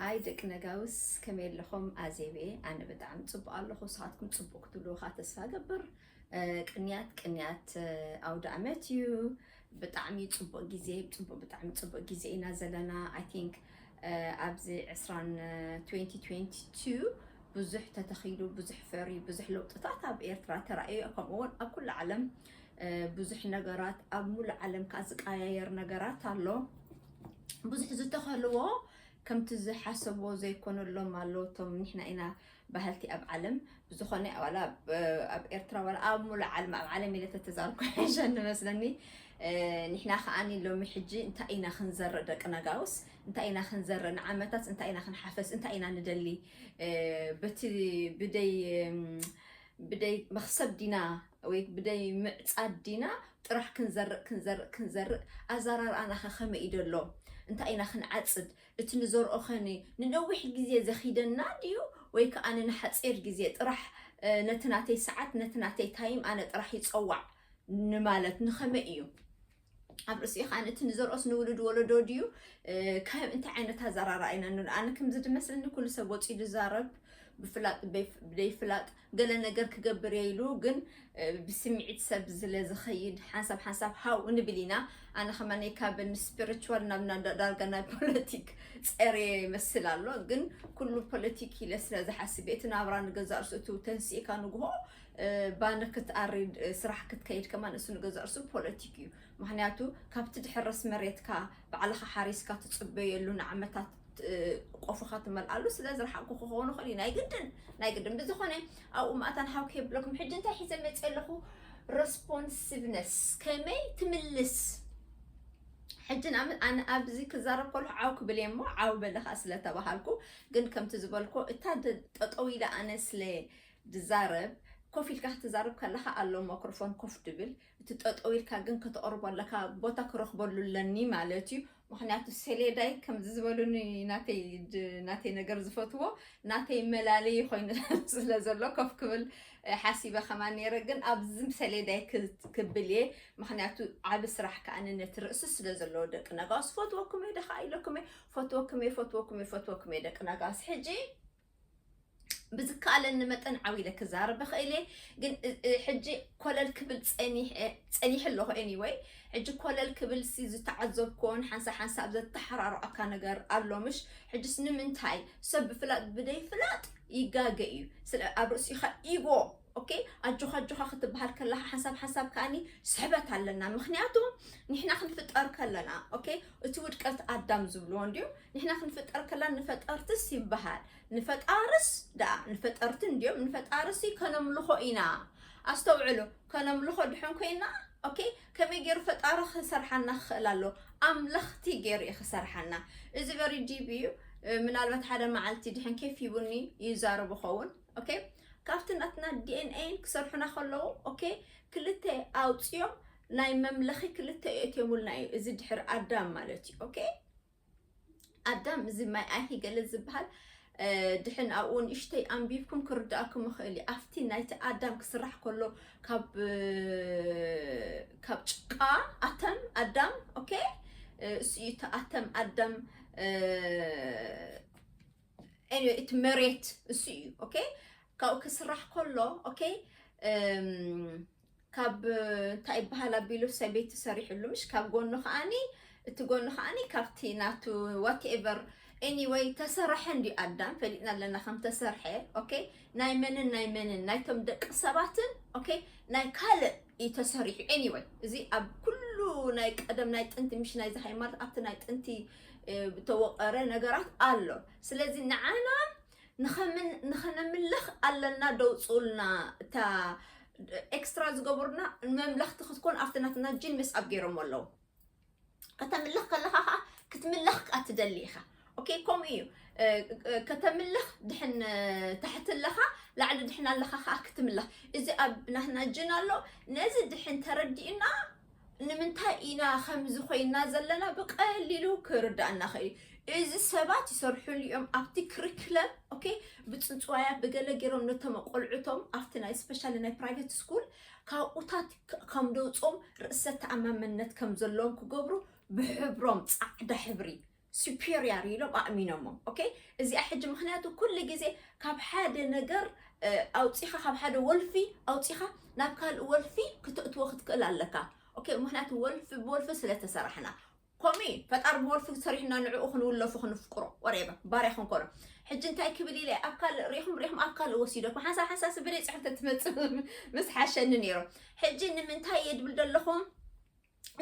ኣይ ደቂ ነጋውስ፣ ከመይ ኣለኹም? ኣዜብ እየ። ኣነ ብጣዕሚ ጽቡቕ ኣለኹ። ንስኻትኩም ጽቡቕ ክትብሉ ኸኣ ተስፋ እገብር። እ፣ ቅንያት፣ ቅንያት፣ እ፣ ኣውደ ኣመት እዩ። ብጣዕሚ ጽቡቕ ግዜ፣ ጽቡቕ፣ ብጣዕሚ ጽቡቕ ግዜ ኢና ዘለና። I think፣ እ፣ ኣብዚ ዕስራን፣ እ፣ twenty twenty-two ብዙሕ ተተኺሉ፣ ብዙሕ ፈርዩ፣ ብዙሕ ለውጥታት ኣብ ኤርትራ ተራእዩ፣ ከምኡ እውን ኣብ ኩሉ ዓለም፣ እ፣ ብዙሕ ነገራት፣ ኣብ ሙሉእ ዓለም ከኣ ዝቀያየር ነገራት ኣሎ። ብዙሕ ዝተኸልዎ ከምቲ ዝሓሰብዎ ዘይኮነሎም ኣሎ። እቶም ንሕና ኢና ባህልቲ ኣብ ዓለም፣ ብዝኾነ ዋላ ኣብ፣ ኣብ ኤርትራ ዋላ ኣብ ሙሉእ ዓለም፣ ኣብ ዓለም ኢለ ተተዛርኩ ይሕሸኒ መስለኒ። እ፣ ንሕና ከኣኒ ሎሚ ሕጂ እንታይ ኢና ክንዘርእ ደቂ ነጋውስ? እንታይ ኢና ክንዘርእ ንዓመታት? እንታይ ኢና ክንሓፈስ? እንታይ ኢና ንደሊ? እ፣ በቲ ብደይ፣ እም፣ ብደይ መኽሰብ ዲና ወይ ብደይ ምዕጻድ ዲና ጥራሕ ክንዘርእ፣ ክንዘርእ፣ ክንዘርእ? ኣዘራርኣና ኸ ከመይ እዩ ደሎ? እንታይ ኢና ክንዓጽድ? እቲ ንዘርኦ ኸኒ ንነዊሕ ግዜ ዘኺደና ድዩ ወይ ከኣ ንሓጺር ግዜ ጥራሕ፣ እ፣ ነቲ ናተይ ሰዓት፣ ነቲ ናተይ ታይም ኣነ ጥራሕ ይጸዋዕ ንማለት ንኸመይ እዩ? ኣብ ርእሲኡ ኸኣ እቲ ንዘርኦስ ንውሉድ ወለዶ ድዩ? እ፣ ካብ እንታይ ዓይነት ኣዘራርኣ ኢና ንርኢ? ኣነ ከምዚ ድመስለኒ ኩሉ ሰብ ወጺኡ ዝዛረብ ብፍላጥ ብደይ-፣ ብደይፍላጥ ገለ ነገር ክገብር እየ ኢሉ ግን፣ እ፣ ብስምዒት ሰብ ስለ ዝኸይድ ሓንሳብ ሓንሳብ ሃው ንብል ኢና። ኣነ ከማነይ ካብ ን ስፒሪቹዋል ናብ ና-፣ ዳ-፣ ዳርጋ ናይ ፖለቲክ ጸርየ ይመስል ኣሎ። ግን ኩሉ ፖለቲክ ኢለ ስለ ዝሓስብ እየ። እቲ ናብራ ንገዛእ ርእሱ፣ እቲ ተንሲእካ ንግሆ፣ እ፣ ባኒ ክትኣሪ፣ እ፣ ስራሕ ክትከይድ ከማን እሱ ንገዛእ ርእሱ ፖለቲክ እዩ። ምኽንያቱ ካብቲ ድሕረስ መሬትካ ባዕልኻ ሓሪስካ ትጽበየሉ ንዓመታት፣ እ፣ ቆፎኻ ትመልኣሉ ስለ ዝረሓቕኩ ክኸውን ይኽእል እዩ። ናይ ግድን፣ ናይ ግድን። ብዝኾነ ኣብኡ ምእንታን ሃው ከየብለኩም፣ ሕጂ እንታይ ሒዘ መጽእ ኣለኹ? ሬስፖንሲቭነስ፣ ከመይ ትምልስ? ሕጂ ንኣም-፣ ኣነ ኣብዚ ክዛረብ ከለኹ ዓው ክብል እየ እሞ፣ ዓው በለ ኸኣ ስለ ተባሃልኩ፣ ግን ከምቲ ዝበልኩ፣ እታ ድ-፣ ጠጠው ኢለ ኣነ ስለ ድዛረብ፣ ኮፍ ኢልካ ክትዛረብ ከለኻ ኣሎ ማይክሮፎን ኮፍ ድብል፣ እቲ ጠጠው ኢልካ ግን ከተቕርቦ ኣለካ ቦታ ክረኽበሉ ኣለኒ ማለት እዩ። ምኽንያቱ ሰሌዳይ ከምዚ ዝበሉኒ ናተይ ድ-፣ ናተይ ነገር ዝፈትዎ፣ ናተይ መላለዪ ኮይኑ ስለ ዘሎ ኮፍ ክብል፣ እ፣ ሓሲበ ከማን ነይረ፣ ግን ኣብዚ ሰሌዳይ ክ-፣ ክብል እየ። ምኽንያቱ ዓቢ ስራሕ ከኣ ነቲ ርእሲ ስለ ዘለዎ ደቂ ነጋውስ ፈትወኩም እየ ደኻ ኢለኩም እየ፣ ፈትወኩም እየ፣ ፈትወኩም እየ፣ ፈትወኩም እየ ደቂ ነጋውስ። ሕጂ ብዝከኣለኒ መጠን ዓው ኢለ ክዛረብ እኽእል እየ፣ ግን እ-፣ እ-፣ ሕጂ ኮለል ክብል ጸኒሐ-፣ ጸኒሐ ኣለኹ። ኤኒወይ፣ ሕጂ ኮለል ክብል ሲ ዝተዓዘብኩዎን ሓንሳብ ሓንሳብ ዘተሓራርቐካ ነገር ኣሎ፣ ምሽ? ሕጅስ ንምንታይ ሰብ ብፍላጥ ብደይ ፍላጥ ይጋገ እዩ? ስለ ኣብ ርእሲኻ ኢጎ፣ ኦኬ፣ ኣጆኻ ኣጆኻ ክትበሃል ከለኻ ሓንሳብ ሓንሳብ ከኣኒ ስሕበት ኣለና። ምኽንያቱ ንሕና ክንፍጠር ከለና፣ ኦኬ፣ እቲ ውድቀት ኣዳም ዝብልዎ እንድዩ። ንሕና ክንፍጠር ከለና ንፈጠርትስ ይበሃል። ንፈጣርስ ደኣ፣ ንፈጠርቲ እንድዮም፣ ንፈጣርሲ ከነምልኾ ኢና። ኣስተውዕሉ፣ ከነምልኾ ድሕን ኮይና፣ ኦኬ፣ ከመይ ገይሩ ፈጣሪ ክሰርሓና ክኽእል ኣሎ? ኣምለኽቲ ገይሩ እዩ ክሰርሓና። እዚ very deep እዩ። እ፣ ምናልባት ሓደ መዓልቲ ድሕን ኬፍ ሂቡኒ ይዛረብ ኸውን። ኦኬ፣ ካብቲ ናትና ዲ ኤን ኤን ክሰርሑና ከለዉ፣ ኦኬ፣ ክልተ ኣውፅዮም ናይ መምለኺ ክልተ የእትዮሙልና እዩ። እዚ ድሕሪ ኣዳም ማለት እዩ። ኦኬ፣ ኣዳም እዚ ማይ ኣይሂ ገለ ዝበሃል፣ እ፣ ድሕን ኣብኡ ንእሽተይ ኣንቢብኩም ክርድኣኩም ይኽእል እዩ። ኣብቲ ናይቲ ኣዳም ክስራሕ ከሎ ካብ፣ እ፣ ካብ ጭቃ ኣተም ኣዳም፣ ኦኬ፣ እ፣ እሱ እዩ እቲ ኣተም ኣዳም፣ እ፣ ኤኒዌይ፣ እቲ መሬት እሱ እዩ፣ ኦኬ። ካብኡ ክስራሕ ከሎ፣ ኦኬ፣ እም፣ ካብ እንታይ ይበሃል ኣቢሉ ሰበይቲ ሰሪሕሉ፣ ምሽ? ካብ ጎኑ ከኣኒ፣ እቲ ጎኑ ከኣኒ ካብቲ ናቱ ዋትኤቨር፣ ኤኒወይ፣ ተሰረሐ እንዲ ኣዳም፣ ፈሊጥና ኣለና ከም ተሰርሐ፣ ኦኬ። ናይ መንን ናይ መንን፣ ናይቶም ደቂ ሰባትን፣ ኦኬ፣ ናይ ካልእ እዩ ተሰሪሑ። ኤኒወይ፣ እዚ ኣብ ኩሉ ናይ ቀደም ናይ ጥንቲ፣ ምሽ ናይዚ ሃይማኖት፣ ኣብቲ ናይ ጥንቲ፣ እ፣ ዝተወቐረ ነገራት ኣሎ። ስለዚ ንዓና ንኸምን-፣ ንኸነምልኽ ኣለና፣ ደውጹልና እታ ኤክስትራ ዝገበሩና መምለኽቲ ክትኮን ኣብቲ ናትና ጂን ምስ ኣብ ገይሮም ኣለዉ። ከተምልኽ ከለኻ ኸኣ ክትምለኽ ከኣ ትደሊ ኢኻ። ኦኬ፣ ከምኡ እዩ። እ፣ እ፣ ከተምልኽ ድሕን፣ እ፣ ታሕቲ ኣለኻ፣ ላዕሊ ድሕን ኣለኻ ኸኣ ክትምለኽ። እዚ ኣብ ናትና ጅን ኣሎ። ነዚ ድሕን ተረዲእና ንምንታይ ኢና ከምዚ ኮይና ዘለና ብቀሊሉ ክርዳእና ኽእል እዩ። እዚ ሰባት ይሰርሕሉ እዮም ኣብቲ ክሪክለም፣ ኦኬ፣ ብጽንጽዋያ ብገለ ገይሮም ነቶም ቆልዑቶም ኣብቲ ናይ ስፔሻሊ ናይ ፕራይቬት ስኩል ካብኡታት ክ-፣ ከም ደውጾም ርእሰ ተኣማመነት ከም ዘለዎም ክገብሩ ብሕብሮም ጻዕዳ ሕብሪ superior ኢሎም ኣእሚኖሞም። ኦኬ፣ እዚኣ ሕጂ ምክንያቱ ኩሉ ግዜ ካብ ሓደ ነገር ኣውፂኻ፣ ካብ ሓደ ወልፊ ኣውፂኻ ናብ ካልእ ወልፊ ክተእትዎ ክትክእል ኣለካ። ኦኬ፣ ምክንያቱ ወልፊ ብወልፊ ስለተሰራሕና። ከምኡ እዩ ፈጣር ብወልፊ ሰሪሕና ንዕኡ ክንውለፉ ክንፍቅሮ ወሬበ ባርያ ክንኮኖ። ሕጂ እንታይ ክብል ኢለ ኣብ ካልእ ሪኹም ሪኹም ኣብ ካልእ ወሲደኩም ሓንሳብ ሓንሳብ ስብለ ፅሕፍተ ትመፅእ ምስ ሓሸኒ ነይሩ። ሕጂ ንምንታይ እየ ድብል ዘለኹም?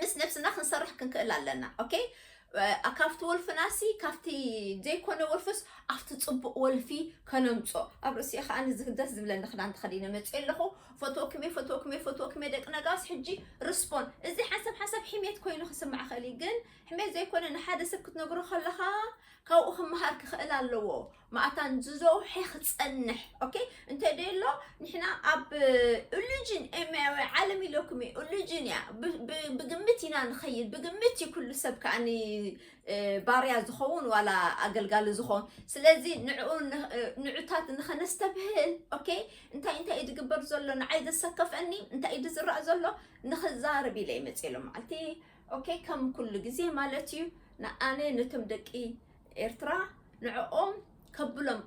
ምስ ነብስና ክንሰርሕ ክንክእል ኣለና። ኦኬ፣ ካብቲ ወልፍናሲ ካብቲ ዘይኮነ ወልፍስ ኣብቲ ፅቡቅ ወልፊ ከነምፆ። ኣብ ርእሲ ከዓ ንዝግደስ ዝብለኒ ክዳን ተኸዲነ መፅእ ኣለኹ። ፈትወክሜ ፈትወክሜ ፈትወክሜ ደቂ ነጋስ ሕጂ ርስፖን። እዚ ሓንሳብ ሓንሳብ ሕሜት ኮይኑ ክስማዕ ክእል እዩ፣ ግን ሕሜት ዘይኮነ ንሓደ ሰብ ክትነግሮ ከለካ ካብኡ ክመሃር ክኽእል ኣለዎ። ማእታን ዝዘውሐ ክፀንሕ። ኦኬ፣ እንተ ደሎ ንሕና ኣብ ኢሉጅን ኤምያዊ ዓለም ኢለኩም ኢሉጅን እያ። ብግምት ኢና ንኸይድ፣ ብግምት እዩ ኩሉ ሰብ ከዓኒ ባርያ ዝኸውን ዋላ ኣገልጋሊ ዝኸውን። ስለዚ ንዕኡ ንዕታት ንኸነስተብህል። ኦኬ፣ እንታይ እንታይ እዩ ዝግበር ዘሎ፣ ንዓይ ዘሰከፍአኒ እንታይ እዩ ዝረእ ዘሎ ንኽዛረብ ኢለ ይመፅእ ሎም መዓልቲ። ኦኬ፣ ከም ኩሉ ግዜ ማለት እዩ። ንኣነ ነቶም ደቂ ኤርትራ ንዕኦም ከብሎም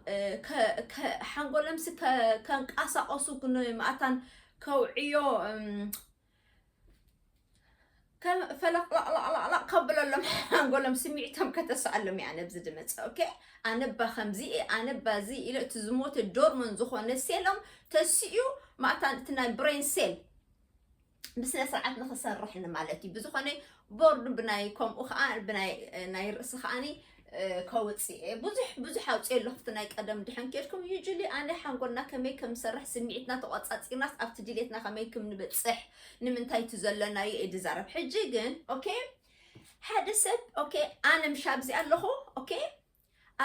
ሓንጎሎምሲ ከንቀሳቀሱ ንማእታን ከውዕዮ ፈለቅላቅላቅላቅ ከብለሎም ሓንጎሎም ስምዒቶም ከተስኣሎም እያ ነብዚ ድመፅ። ኦኬ፣ ኣነባ ከምዚ ኣነባ እዚ ኢለ እቲ ዝሞተ ዶርሞን ዝኾነ ሴሎም ተስኡ ማእታን እቲ ናይ ብሬን ሴል ብስነ ስርዓት ንኽሰርሕ ንማለት እዩ። ብዝኾነ ቦርድ ብናይ ከምኡ ከዓ ብናይ ናይ ርእሲ ከዓኒ ከውፅእ ብዙሕ ብዙሕ ኣውፅእ ኣለኹ። እቲ ናይ ቀደም ድሕን ኬድኩም ዩጅሊ ኣነ ሓንጎልና ከመይ ከም ዝሰርሕ ስምዒትና ተቆፃፂርናስ ኣብቲ ድሌትና ከመይ ከም ንበፅሕ ንምንታይ እቲ ዘለናዮ እየ ድዛረብ። ሕጂ ግን ኦኬ ሓደ ሰብ ኦኬ ኣነ ምሽ ኣብዚ ኣለኹ ኦኬ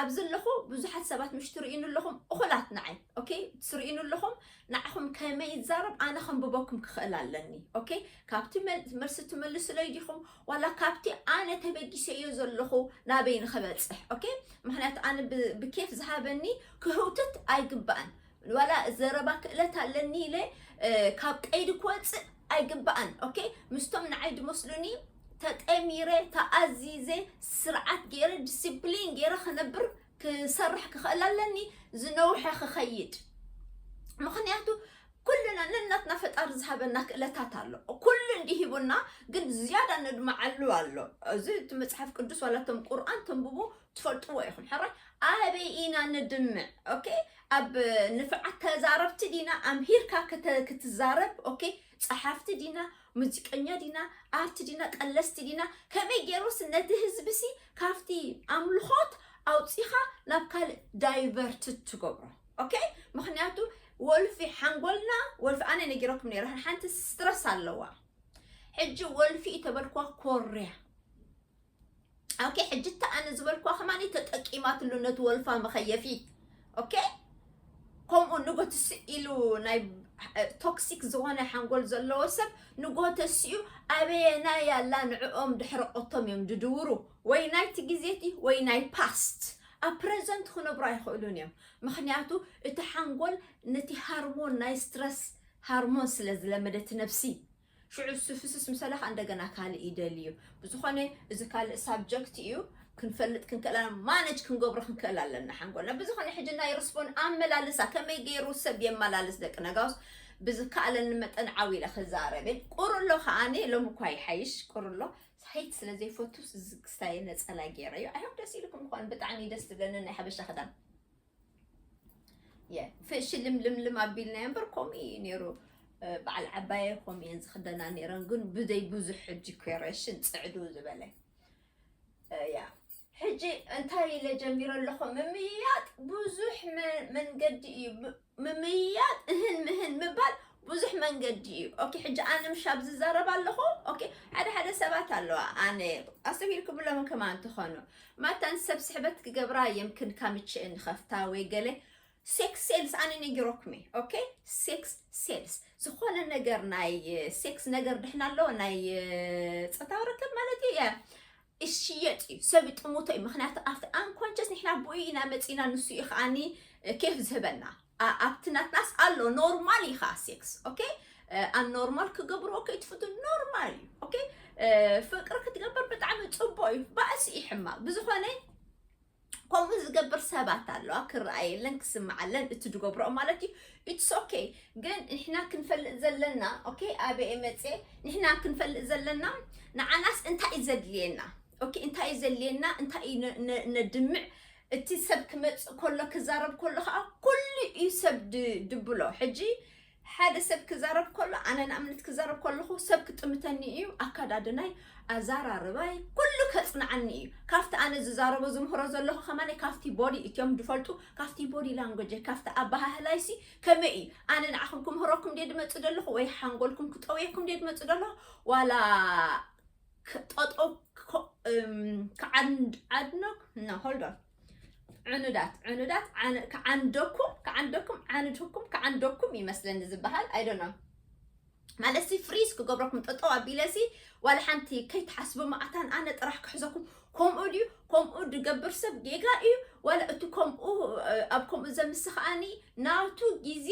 ኣብዚ ኣለኹ ብዙሓት ሰባት ምሽ ትርእዩኒ ኣለኹም እኹላት ንዓይ ኦኬ ትርእዩኒ ኣለኹም ንዓኹም ከመይ ይዛረብ ኣነ ከንብበኩም ክኽእል ኣለኒ ኦኬ ካብቲ መልሲ ትመልሱለይ ዲኹም ዋላ ካብቲ ኣነ ተበጊሰዮ ዘለኹ ናበይ ንኽበፅሕ ኦኬ ምክንያቱ ኣነ ብኬፍ ዝሃበኒ ክህውትት ኣይግባእን ዋላ ዘረባ ክእለት ኣለኒ ኢለ ካብ ቀይዲ ክወፅእ ኣይግባእን ኦኬ ምስቶም ንዓይ ድመስሉኒ ተጠሚረ ተኣዚዘ ስርዓት ገይረ ዲስፕሊን ገይረ ክነብር ክሰርሕ ክኽእል ኣለኒ ዝነውሐ ክኸይድ ምኽንያቱ ኩልና ነናትና ፈጣሪ ዝሃበና ክእለታት ኣሎ ኩሉ እንዲ ሂቡና ግን ዝያዳ ነድመዓሉ ኣሎ እዚ እቲ መፅሓፍ ቅዱስ ዋላቶም ቁርኣን ተንብቡ ትፈልጥዎ ኢኹም ሕራይ ኣበይ ኢና ንድምዕ ኦኬ ኣብ ንፍዓት ተዛረብቲ ዲና ኣምሂርካ ክትዛረብ ኦኬ ፀሓፍቲ ዲና ሙዚቀኛ ዲና ኣርቲ ዲና ቀለስቲ ዲና ከመይ ገይሩስ ነቲ ህዝብሲ ካብቲ ኣምልኾት ኣውፂኻ ናብ ካልእ ዳይቨርት ትገብሮ ኦኬ ምክንያቱ ወልፊ ሓንጎልና ወልፊ ኣነ ነጊረኩም ነይረ ሓንቲ ስትረስ ኣለዋ ሕጂ ወልፊ ተበልኳ ኮርያ ኦኬ ሕጂ እታ ኣነ ዝበልኳ ከማኒ ተጠቂማትሉ ነቲ ወልፋ መኸየፊ ኦኬ ከምኡ ንጎ ትስእ ኢሉ ናይ ቶክሲክ ዝኾነ ሓንጎል ዘለዎ ሰብ ንጎ ተስኡ ኣበየናይ ኣላ ንዕኦም ድሕረቆቶም እዮም ድድውሩ ወይ ናይቲ ግዜቲ ወይ ናይ ፓስት ኣብ ፕረዘንት ክነብሩ ኣይኽእሉን እዮም ምክንያቱ እቲ ሓንጎል ነቲ ሃርሞን ናይ ስትረስ ሃርሞን ስለ ዝለመደቲ ነብሲ ሽዑ እሱ ፍስስ ምስ በለ ከዓ እንደገና ካልእ ይደሊ እዩ። ብዝኾነ እዚ ካልእ ሳብጀክት እዩ ክንፈልጥ ክንክእል ኣለና፣ ማነጅ ክንገብሮ ክንክእል ኣለና ሓንጎልና። ብዝኾነ ሕጂ ናይ ርስፖን ኣመላልሳ ከመይ ገይሩ ሰብ የመላልስ ደቂ ነጋውስ ብዝከኣለኒ መጠን ዓው ኢለ ክዛረብ እየ። ቁርሎ ከዓኒ ሎሚ እኳ ይሓይሽ ቁርሎ ሄት ስለ ዘይፈቱ እዚ ክስታይ ነፀላ ገይረዮ። I hope ደስ ኢልኩም ምኳኑ ብጣዕሚ ደስ ትብለኒ ናይ ሓበሻ ክዳን። የ ፍእሺ ልምልምልም ኣቢልናዮ እምበር ከምኡ እዩ ነይሩ። በዓል ዓባየ ከምኡ እየን ዝኽደና ነይረን ግን ብደይ ብዙሕ ሕጂ ኮረሽን ፅዕዱ ዝበለ ያ ሕጂ እንታይ ኢለ ጀሚረ ኣለኹ ምምይያጥ ብዙሕ መንገዲ እዩ ምምይያጥ እህን ምህን ምባል ብዙሕ መንገዲ እዩ ኦኬ ሕጂ ኣነ ምሽ ኣብ ዝዛረብ ኣለኹ ኦኬ ሓደ ሓደ ሰባት ኣለዋ ኣነ ኣስተብሂልኩምሎም ከማን ትኾኑ ማታን ሰብ ስሕበት ክገብራ የምክን ካምችእን ኸፍታ ወይ ገለ ሴክስ ሴልስ ኣነ ነጊሮኩም እየ ኦኬ ሴክስ ሴልስ ዝኾነ ነገር ናይ ሴክስ ነገር ድሕና ኣለዎ ናይ ፆታዊ ርክብ ማለት እዩ እሽየጥ እዩ ሰብ ይጥሙቶ እዩ ምክንያቱ ኣብቲ ኣንኮንቸስ ንሕና ብኡ ኢና መፂና ንሱ እዩ ከዓኒ ኬፍ ዝህበና ኣብቲ ናትናስ ኣሎ ኖርማል እዩ ከዓ ሴክስ ኦኬ ኣኖርማል ክገብርዎ ከይትፍቱ ኖርማል እዩ ኦኬ ፍቅሪ ክትገብር ብጣዕሚ ፅቡቅ እዩ። ባእሲ እዩ ሕማቅ። ብዝኾነ ከምኡ ዝገብር ሰባት ኣለዋ፣ ክረኣየለን ክስምዓለን እቲ ዝገብረኦ ማለት እዩ። It's okay። ግን ንሕና ክንፈልጥ ዘለና okay፣ ኣበየ መፅየ ንሕና ክንፈልጥ ዘለና ንዓናስ እንታይ እዩ ዘድልየና? Okay፣ እንታይ እዩ ዘድልየና? እንታይ እዩ ነድምዕ? እቲ ሰብ ክመፅእ ከሎ ክዛረብ ከሎ ከዓ ኩሉ እዩ ሰብ ድብሎ። ሕጂ ሓደ ሰብ ክዛረብ ከሎ ኣነ ንኣብነት ክዛረብ ከለኹ ሰብ ክጥምተኒ እዩ፣ ኣካዳድናይ፣ ኣዛራርባይ ኩሉ ከፅንዓኒ እዩ። ካብቲ ኣነ ዝዛረቦ ዝምህሮ ዘለኹ ከማነ ካብቲ ቦዲ እትዮም ድፈልጡ፣ ካብቲ ቦዲ ላንጎጀ ካብቲ ኣባሃህላይሲ ከመይ እዩ? ኣነ ንዓኹም ክምህረኩም ድየ ድመፅእ ዘለኹ ወይ ሓንጎልኩም ክጠውየኩም ድየ ድመፅእ ዘለኹ? ዋላ ጠጠው ክዓድኖክ ኖ hold on። ዕኑዳት ዕኑዳት ክዓንደኩም ክዓንደኩም ዓንድኩም ክዓንደኩም ይመስለኒ ዝበሃል I don't know። ማለት ሲ ፍሪዝ ክገብረኩም ጠጠው ኣቢለ ሲ ዋላ ሓንቲ ከይትሓስቡ መኣታን ኣነ ጥራሕ ክሕዘኩም። ከምኡ ድዩ? ከምኡ ድገብር ሰብ ጌጋ እዩ። ዋላ እቲ ከምኡ ኣብ ከምኡ ዘምስ ከዓኒ ናቱ ግዜ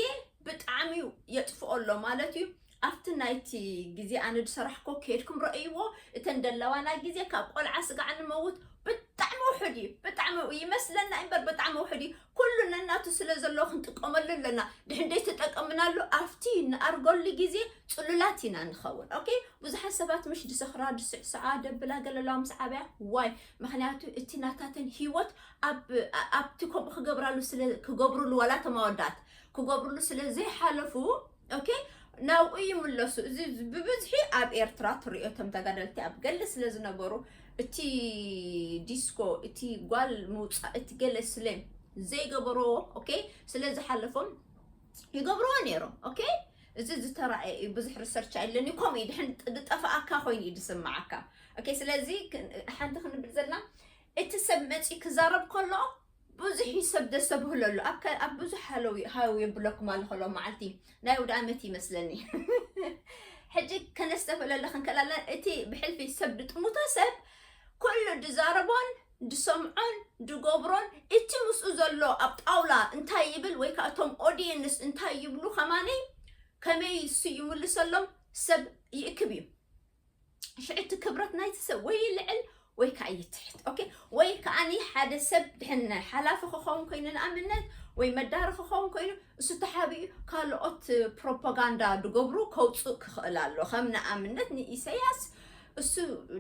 ብጣዕሚ የጥፍኦ ኣሎ ማለት እዩ። ኣብቲ ናይቲ ግዜ ኣነ ዝሰራሕኮ ከድኩም ረእይዎ። እተን ደለዋና ግዜ ካብ ቆልዓ ስጋዕ ንመውት ብጣዕሚ ውሑድ እዩ። ብጣዕሚ ይመስለና እምበር ብጣዕሚ ውሑድ እዩ። ኩሉ ነናቱ ስለ ዘሎ ክንጥቀመሉ ኣለና። ድሕንደይ ተጠቀምናሉ ኣብቲ ንኣርገሉ ግዜ ፅሉላት ኢና ንኸውን። Okay፣ ብዙሓት ሰባት ምሽ ድሰኽራ ድስዕስዓ ደብላ ገለለዋ ምስ ዓብያ ዋይ ምክንያቱ እቲ ናታተን ህይወት ኣብቲ ከምኡ ክገብራሉ ክገብርሉ ዋላ ተማወዳት ክገብርሉ ስለ ዘይሓለፉ okay፣ ናብኡ ይምለሱ። እዚ ብብዝሒ ኣብ ኤርትራ ትሪኦ እቶም ተጋደልቲ ኣብ ገለ ስለ ዝነበሩ እቲ ዲስኮ እቲ ጓል ምውፃእ እቲ ገለ ስለ ዘይገበርዎ okay፣ ስለ ዝሓለፎም ይገብርዎ ነይሮም okay። እዚ ዝተራእየ እዩ። ብዙሕ ሪሰርች ኣይለኒ። ከምኡ እዩ ድሕን ዝጠፋኣካ ኮይኑ እዩ ዝስማዓካ okay። ስለዚ ሓንቲ ክንብል ዘለና እቲ ሰብ መፂ ክዛረብ ከሎ ብዙሕ ሰብ ደሰብህለሉ ኣብ ብዙሕ ሃለው ሃው የብለኩም ኣሎ ከሎ መዓልቲ ናይ ውድ ዓመት ይመስለኒ። ሕጂ ከነስተፍለለ ክንክእላለን እቲ ብሕልፊ ሰብ ድጥሙቶ ሰብ ኩሉ ድዛረቦን ድሰምዖን ድገብሮን እቲ ምስኡ ዘሎ ኣብ ጣውላ እንታይ ይብል ወይ ከዓ እቶም ኦዲየንስ እንታይ ይብሉ ከማነይ ከመይ እሱ ይምልሰሎም ሰብ ይእክብ እዩ። ሽዕቲ ክብረት ናይቲ ሰብ ወይ ይልዕል ወይ ከዓ ይትሕት okay። ወይ ከዓኒ ሓደ ሰብ ድሕን ሓላፊ ክኸውን ኮይኑ ንኣብነት ወይ መዳሪ ክኸውን ኮይኑ እሱ ተሓቢኡ ካልኦት ፕሮፓጋንዳ ድገብሩ ከውፅእ ክኽእል ኣሎ። ከም ንኣብነት ንኢሰያስ እሱ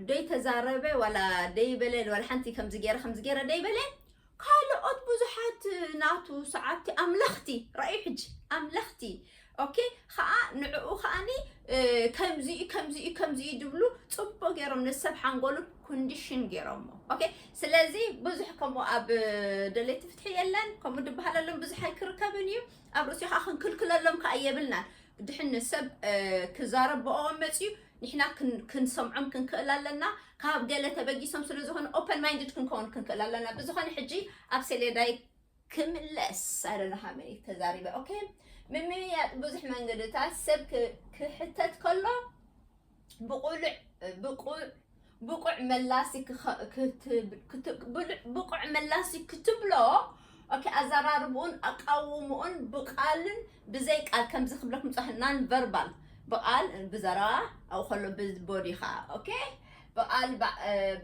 ደይተዛረበ ዋላ ደይበለ ዋላ ሓንቲ ከምዚ ገይረ ከምዚ ገይረ ደይበለ ካልኦት ብዙሓት ናቱ ሰዓብቲ ኣምለኽቲ ረኣዩ ሕጂ ኣምለኽቲ okay። ከዓ ንዕኡ ከዓኒ ከምዚኡ ከምዚኡ ከምዚኡ ድብሉ ፅቡቅ ገይሮም ንሰብ ሓንጎሉ ኮንዲሽን ገይሮሞ okay። ስለዚ ብዙሕ ከምኡ ኣብ ደለይቲ ፍትሒ የለን ከምኡ ድበሃለሎም ብዙሕ ኣይክርከብን እዩ። ኣብ ርእሲኡ ከዓ ክንክልክለሎም ከዓ የብልናን። ድሕን ሰብ ክዛረብ ብኦም መፅዩ ንሕና ክንሰምዖም ክንክእል ኣለና። ካብ ገለ ተበጊሶም ስለ ዝኾነ open minded ክንከውን ክንክእል ኣለና። ብዝኾነ ሕጂ ኣብ ሰሌዳይ ክምለስ ኣደና ሃመይ ተዛሪበ okay። ምምያጥ ብዙሕ መንገድታት ሰብ ክሕተት ከሎ ብቁልዕ ብቁ ብቁዕ መላሲ ብቁዕ መላሲ ክትብሎ okay። ኣዘራርብኡን ኣቃውምኡን ብቃልን ብዘይ ቃል ከምዚ ክብለኩም ፅሕ non verbal ብቃል ብዘረባ ኣብኡ ከሎ ብቦዲ ከዓ okay። ብቃል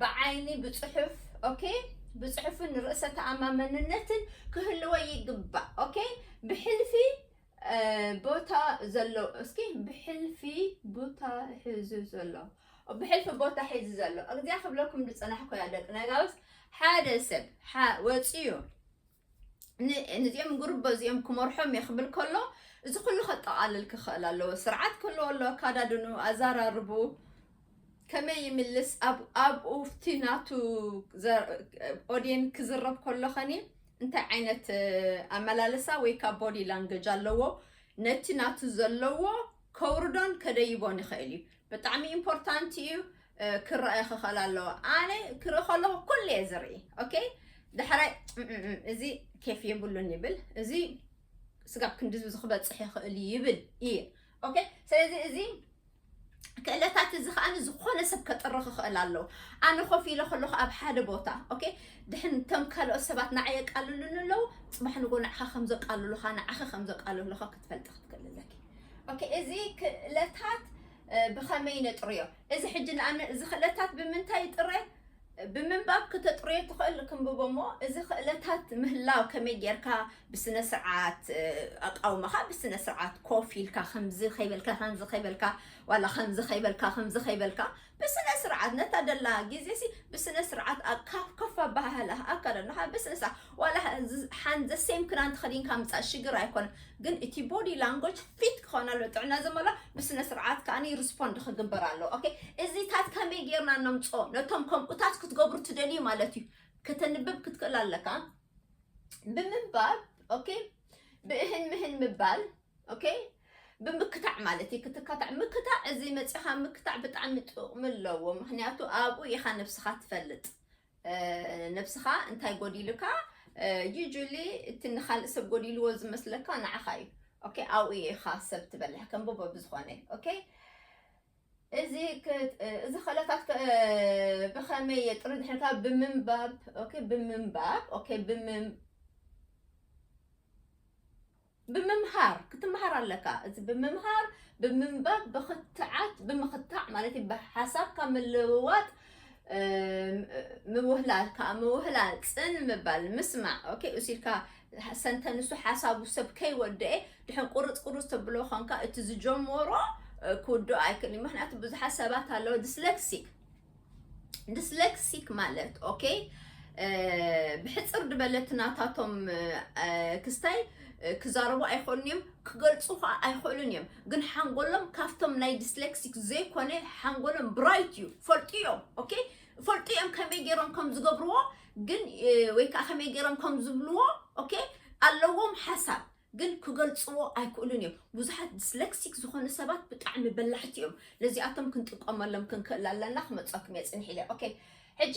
ብዓይኒ ብፅሑፍ okay። ብፅሑፍን ርእሰ ተኣማመንነትን ክህልዎ ይግባእ okay። ብሕልፊ ቦታ ዘሎ እስኪ ብሕልፊ ቦታ ሒዙ ዘሎ ብሕልፊ ቦታ ሒዙ ዘሎ እዚኣ ክብለኩም ዝፀናሕኩ እያ ደቂ ነጋውስ ሓደ ሰብ ወፂኡ ንዚኦም ጉርቦ እዚኦም ክመርሖም እየ ክብል ከሎ እዚ ኩሉ ከጠቓልል ክኽእል ኣለዎ። ስርዓት ክህልዎ ኣለዎ። ኣካዳድኑ፣ ኣዘራርቡ፣ ከመይ ይምልስ ኣብኡ ኣብቲ ናቱ ኦድየን ክዝረብ ከሎ ኸኒ እንታይ ዓይነት ኣመላልሳ ወይ ካብ ቦዲ ላንገጅ ኣለዎ ነቲ ናቱ ዘለዎ ከውርዶን ከደይቦን ይኽእል እዩ። ብጣዕሚ ኢምፖርታንት እዩ ክረአ ክኽእል ኣለዎ። ኣነ ክርኢ ከለኹ ኩሉ እየ ዝርኢ። ኦኬ፣ ዳሕራይ እዚ ኬፍ የብሉን ይብል፣ እዚ ስጋብ ክንዲ ዝክበፅሕ ይኽእል ይብል እየ። ኦኬ፣ ስለዚ እዚ ክእለታት እዚ ከዓ ዝኾነ ሰብ ከጥሪ ክኽእል ኣለዎ። ኣነ ኮፍ ኢለ ከለኹ ኣብ ሓደ ቦታ ኦኬ፣ ድሕን እቶም ካልኦት ሰባት ንዓይ የቃልሉኒ ኣለዉ፣ ፅባሕ ንጎ ንዓኻ ከም ዘቃልሉኻ ንዓኺ ከም ዘቃልሉኻ ክትፈልጢ ክትክእል ኣለኪ። ኦኬ፣ እዚ ክእለታት ብኸመይ ነጥርዮ? እዚ ሕጂ ንኣብነት እዚ ክእለታት ብምንታይ ይጥረ? ብምንባብ ክተጥርዮ ትኽእል። ክንብቦ እሞ እዚ ክእለታት ምህላው ከመይ ጌርካ ብስነ ስርዓት ኣቃውማኻ ብስነ ስርዓት ኮፍ ኢልካ ከምዚ ከይበልካ ከምዚ ከይበልካ ዋላ ከምዚ ከይበልካ ከምዚ ከይበልካ ብስነ ስርዓት ነታ ደላ ግዜ ሲ ብስነ ስርዓት ኮፍ ኣባሃህላ ኣካዳድናኻ ብስነ ስርዓት ዋላ ሓን the same ክዳን ተኸዲንካ ምጻእ ሽግር ኣይኮነን። ግን እቲ body language fit ክኾን ኣሎ ጥዕና ዘመላ ብስነ ስርዓት ከኣኒ respond ክግበር ኣሎ። Okay፣ እዚታት ከመይ ጌርና ነምጾ ነቶም ከምኡታት ክትገብሩ ትደልዩ ማለት እዩ። ከተንብብ ክትክእል ኣለካ ብምንባብ። Okay፣ ብእህን ምህን ምባል። Okay፣ ብምክታዕ ማለት እዩ። ክትካታዕ ምክታዕ እዚ መፂኻ ምክታዕ ብጣዕሚ ጥቕሚ ኣለዎ። ምክንያቱ ኣብኡ ኢኻ ነብስኻ ትፈልጥ። ነብስኻ እንታይ ጎዲሉካ? Usually እቲ ንኻልእ ሰብ ጎዲልዎ ዝመስለካ ንዓኻ እዩ። Okay፣ ኣብኡ ኢኻ ሰብ ትበልሕ ከም ቦቦ ብዝኾነ። Okay፣ እዚ እዚ ክእለታት ብኸመይ የጥሪ ድሕርካ ብምንባብ። Okay፣ ብምንባብ። Okay፣ ብምም ብምምሃር ክትምሃር ኣለካ። እዚ ብምምሃር፣ ብምንባብ፣ ብክትዓት፣ ብምክታዕ ማለት እዩ። ብሓሳብካ ምልውዋጥ፣ ምውህላል ከዓ ምውህላል፣ ፅን ምባል፣ ምስማዕ። Okay፣ እሱ ኢልካ ሰንተንሱ ሓሳቡ ሰብ ከይወደኤ ድሕን ቁርፅ ቁርፅ ተብሎ ኾንካ እቲ ዝጀመሮ ክውድኦ ኣይክእል። ምክንያቱ ብዙሓት ሰባት ኣለዉ dyslexic dyslexic ማለት okay፣ ብሕፅር ድበለት ናታቶም ክስታይ ክዛረቡ ኣይኽእሉን እዮም፣ ክገልፁ ከዓ ኣይኽእሉን እዮም። ግን ሓንጎሎም ካብቶም ናይ dyslexic ዘይኮነ ሓንጎሎም bright እዩ፣ ፈልጡ እዮም። Okay፣ ፈልጡ እዮም ከመይ ገይሮም ከም ዝገብርዎ ግን ወይ ከዓ ከመይ ገይሮም ከም ዝብልዎ። Okay፣ ኣለዎም ሓሳብ ግን ክገልፅዎ ኣይክእሉን እዮም። ብዙሓት dyslexic ዝኾኑ ሰባት ብጣዕሚ በላሕቲ እዮም። ነዚኣቶም ክንጥቀመሎም ክንክእል ኣለና። ክመፀኩም እየ ፅንሕ ኢለ። Okay፣ ሕጂ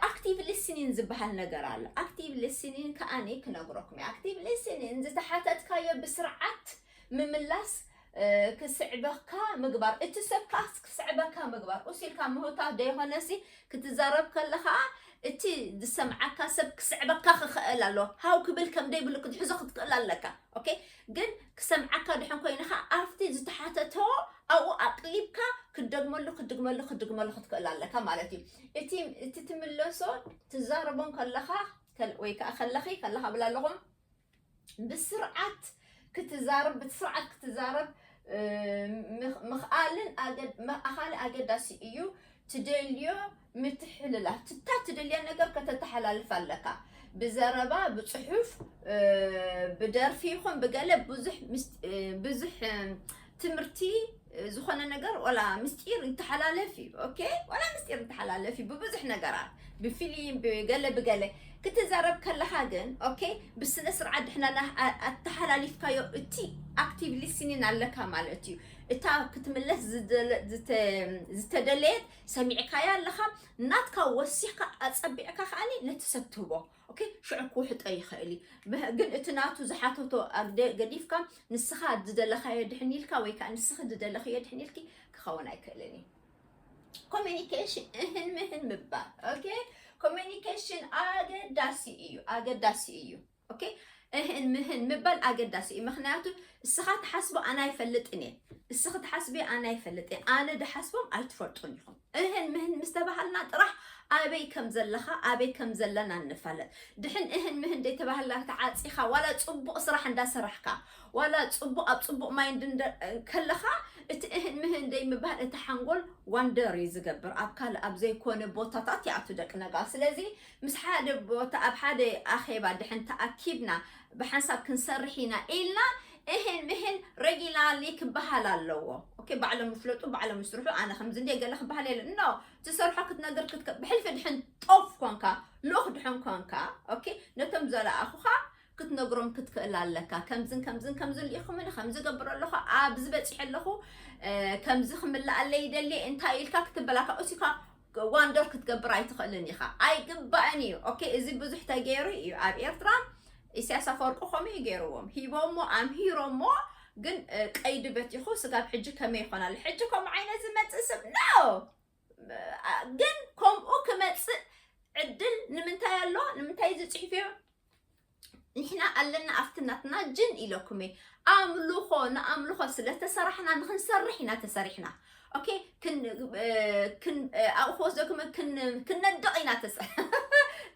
active listening ዝበሃል ነገር ኣሎ። Active listening ከዓኒ ክነግረኩም እየ። Active listening ዝተሓተትካዮ ብስርዓት ምምላስ ክስዕበካ ምግባር፣ እቲ ሰብ ከዓ ክስዕበካ ምግባር። ኡሲልካ ምህውታት ደይኮነሲ ክትዛረብ ከለኻ እቲ ዝሰምዓካ ሰብ ክስዕበካ ክኽእል ኣሎ። ሃው ክብል ከም ደይብሉ ክትሕዞ ክትክእል ኣለካ። Okay፣ ግን ክሰምዓካ ድሕን ኮይንኻ ኣብቲ ዝተሓተቶ ኣብኡ ኣቅሊብካ ክትደግመሉ ክትድግመሉ ክትድግመሉ ክትክእል ኣለካ ማለት እዩ። እቲ እቲ ትምለሶ ትዛረቦን ከለኻ ወይ ከዓ ከለኺ ከለኻ ብላ ኣለኹም ብስርዓት ክትዛረብ ብስርዓት ክትዛረብ ምኽኣልን ኣኻሊ ኣገዳሲ እዩ። ትደልዮ ምትሕልላፍ ትታ ትደልያ ነገር ከተተሓላልፍ ኣለካ። ብዘረባ ብፅሑፍ ብደርፊ ይኹን ብገለ ብዙሕ ብዙሕ ትምህርቲ ዝኾነ ነገር ዋላ ምስጢር ይተሓላለፍ እዩ። Okay፣ ዋላ ምስጢር ይተሓላለፍ እዩ ብብዙሕ ነገራት ብፊልም ብገለ ብገለ ክትዛረብ ከለኻ ግን okay ብስነ ስርዓት ድሕና ኣተሓላሊፍካዮ እቲ active listening ኣለካ ማለት እዩ። እታ ክትምለስ ዝተደለየት ሰሚዕካያ ኣለኻ ናትካ ወሲኽካ ኣፀቢዕካ ከዓኒ ነቲ ሰብ ትህቦ። Okay፣ ሽዑ ክውሕጦ ይኽእል እዩ። ግን እቲ ናቱ ዝሓተቶ ገዲፍካ ንስኻ ዝደለኻዮ ድሕን ኢልካ ወይ ከዓ ንስኺ ዝደለኽዮ ድሕን ኢልኪ ክኸውን ኣይክእልን እዩ። Communication እህን ምህን ምባል። Okay፣ communication ኣገዳሲ እዩ፣ ኣገዳሲ እዩ። Okay፣ እህን ምህን ምባል ኣገዳሲ እዩ። ምክንያቱ እስኻ ትሓስቦ ኣነ ኣይፈልጥን እየ፣ እስኺ ትሓስቢ ኣነ ኣይፈልጥ እየ፣ ኣነ ድሓስቦም ኣይትፈልጡን ኢኹም። እህን ምህን ምስ ተባሃልና ጥራሕ ኣበይ ከም ዘለኻ ኣበይ ከም ዘለና ንፋለጥ። ድሕን እህን ምህን ደይተባህልና ተዓፂኻ ዋላ ፅቡቕ ስራሕ እንዳሰራሕካ ዋላ ፅቡቕ ኣብ ፅቡቕ mind ከለኻ እቲ እህን ምህን ደይ ምባል እቲ ሓንጎል wander እዩ ዝገብር፣ ኣብ ካልእ ኣብ ዘይኮነ ቦታታት ይኣቱ ደቂ ነጋ። ስለዚ ምስ ሓደ ቦታ ኣብ ሓደ ኣኼባ ድሕን ተኣኪብና ብሓንሳብ ክንሰርሕ ኢና ኢልና እህን ምህን regularly ክበሃል ኣለዎ። Okay፣ ባዕሎም ይፍለጡ፣ ባዕሎም ይስርሑ። ኣነ ከምዚ እንደ ገለ ክበሃል የለ no ትሰርሖ ክትነግር ክትከ ብሕልፊ ድሕን ጦፍ ኮንካ ልኡኽ ድሕን ኮንካ okay ነቶም ዘለኣኹኻ ክትነግሮም ክትክእል ኣለካ። ከምዝን ከምዝን ከምዝን ልኢኹምኒ ከምዚ ገብር ኣለኹ ኣብዚ በፂሐ ኣለኹ ከምዚ ክምልኣለይ ይደሊ እንታይ ኢልካ ክትበላካ እሲካ wander ክትገብር ኣይትኽእልን ኢኻ። ኣይግባእን እዩ። Okay፣ እዚ ብዙሕ ተገይሩ እዩ ኣብ ኤርትራ። ኢሳያስ ኣፈወርቂ ከምኡ እዩ ገይርዎም። ሂቦሞ ኣምሂሮሞ ግን ቀይዲ በቲኹ ስጋብ ሕጂ ከመይ ይኾናል? ሕጂ ከምኡ ዓይነት ዝመፅእ ስብ no። ግን ከምኡ ክመፅእ ዕድል ንምንታይ ኣሎ? ንምንታይ ዝፅሕፍዮ? ንሕና ኣለና ኣብቲ ናትና ጅን ኢለኩም እየ። ኣምልኾ ንኣምልኾ ስለተሰራሕና ንክንሰርሕ ኢና ተሰሪሕና። ኦኬ፣ ክን ክን ኣብኡ ክወስደኩም ክን ክነድቕ ኢና ተሰ-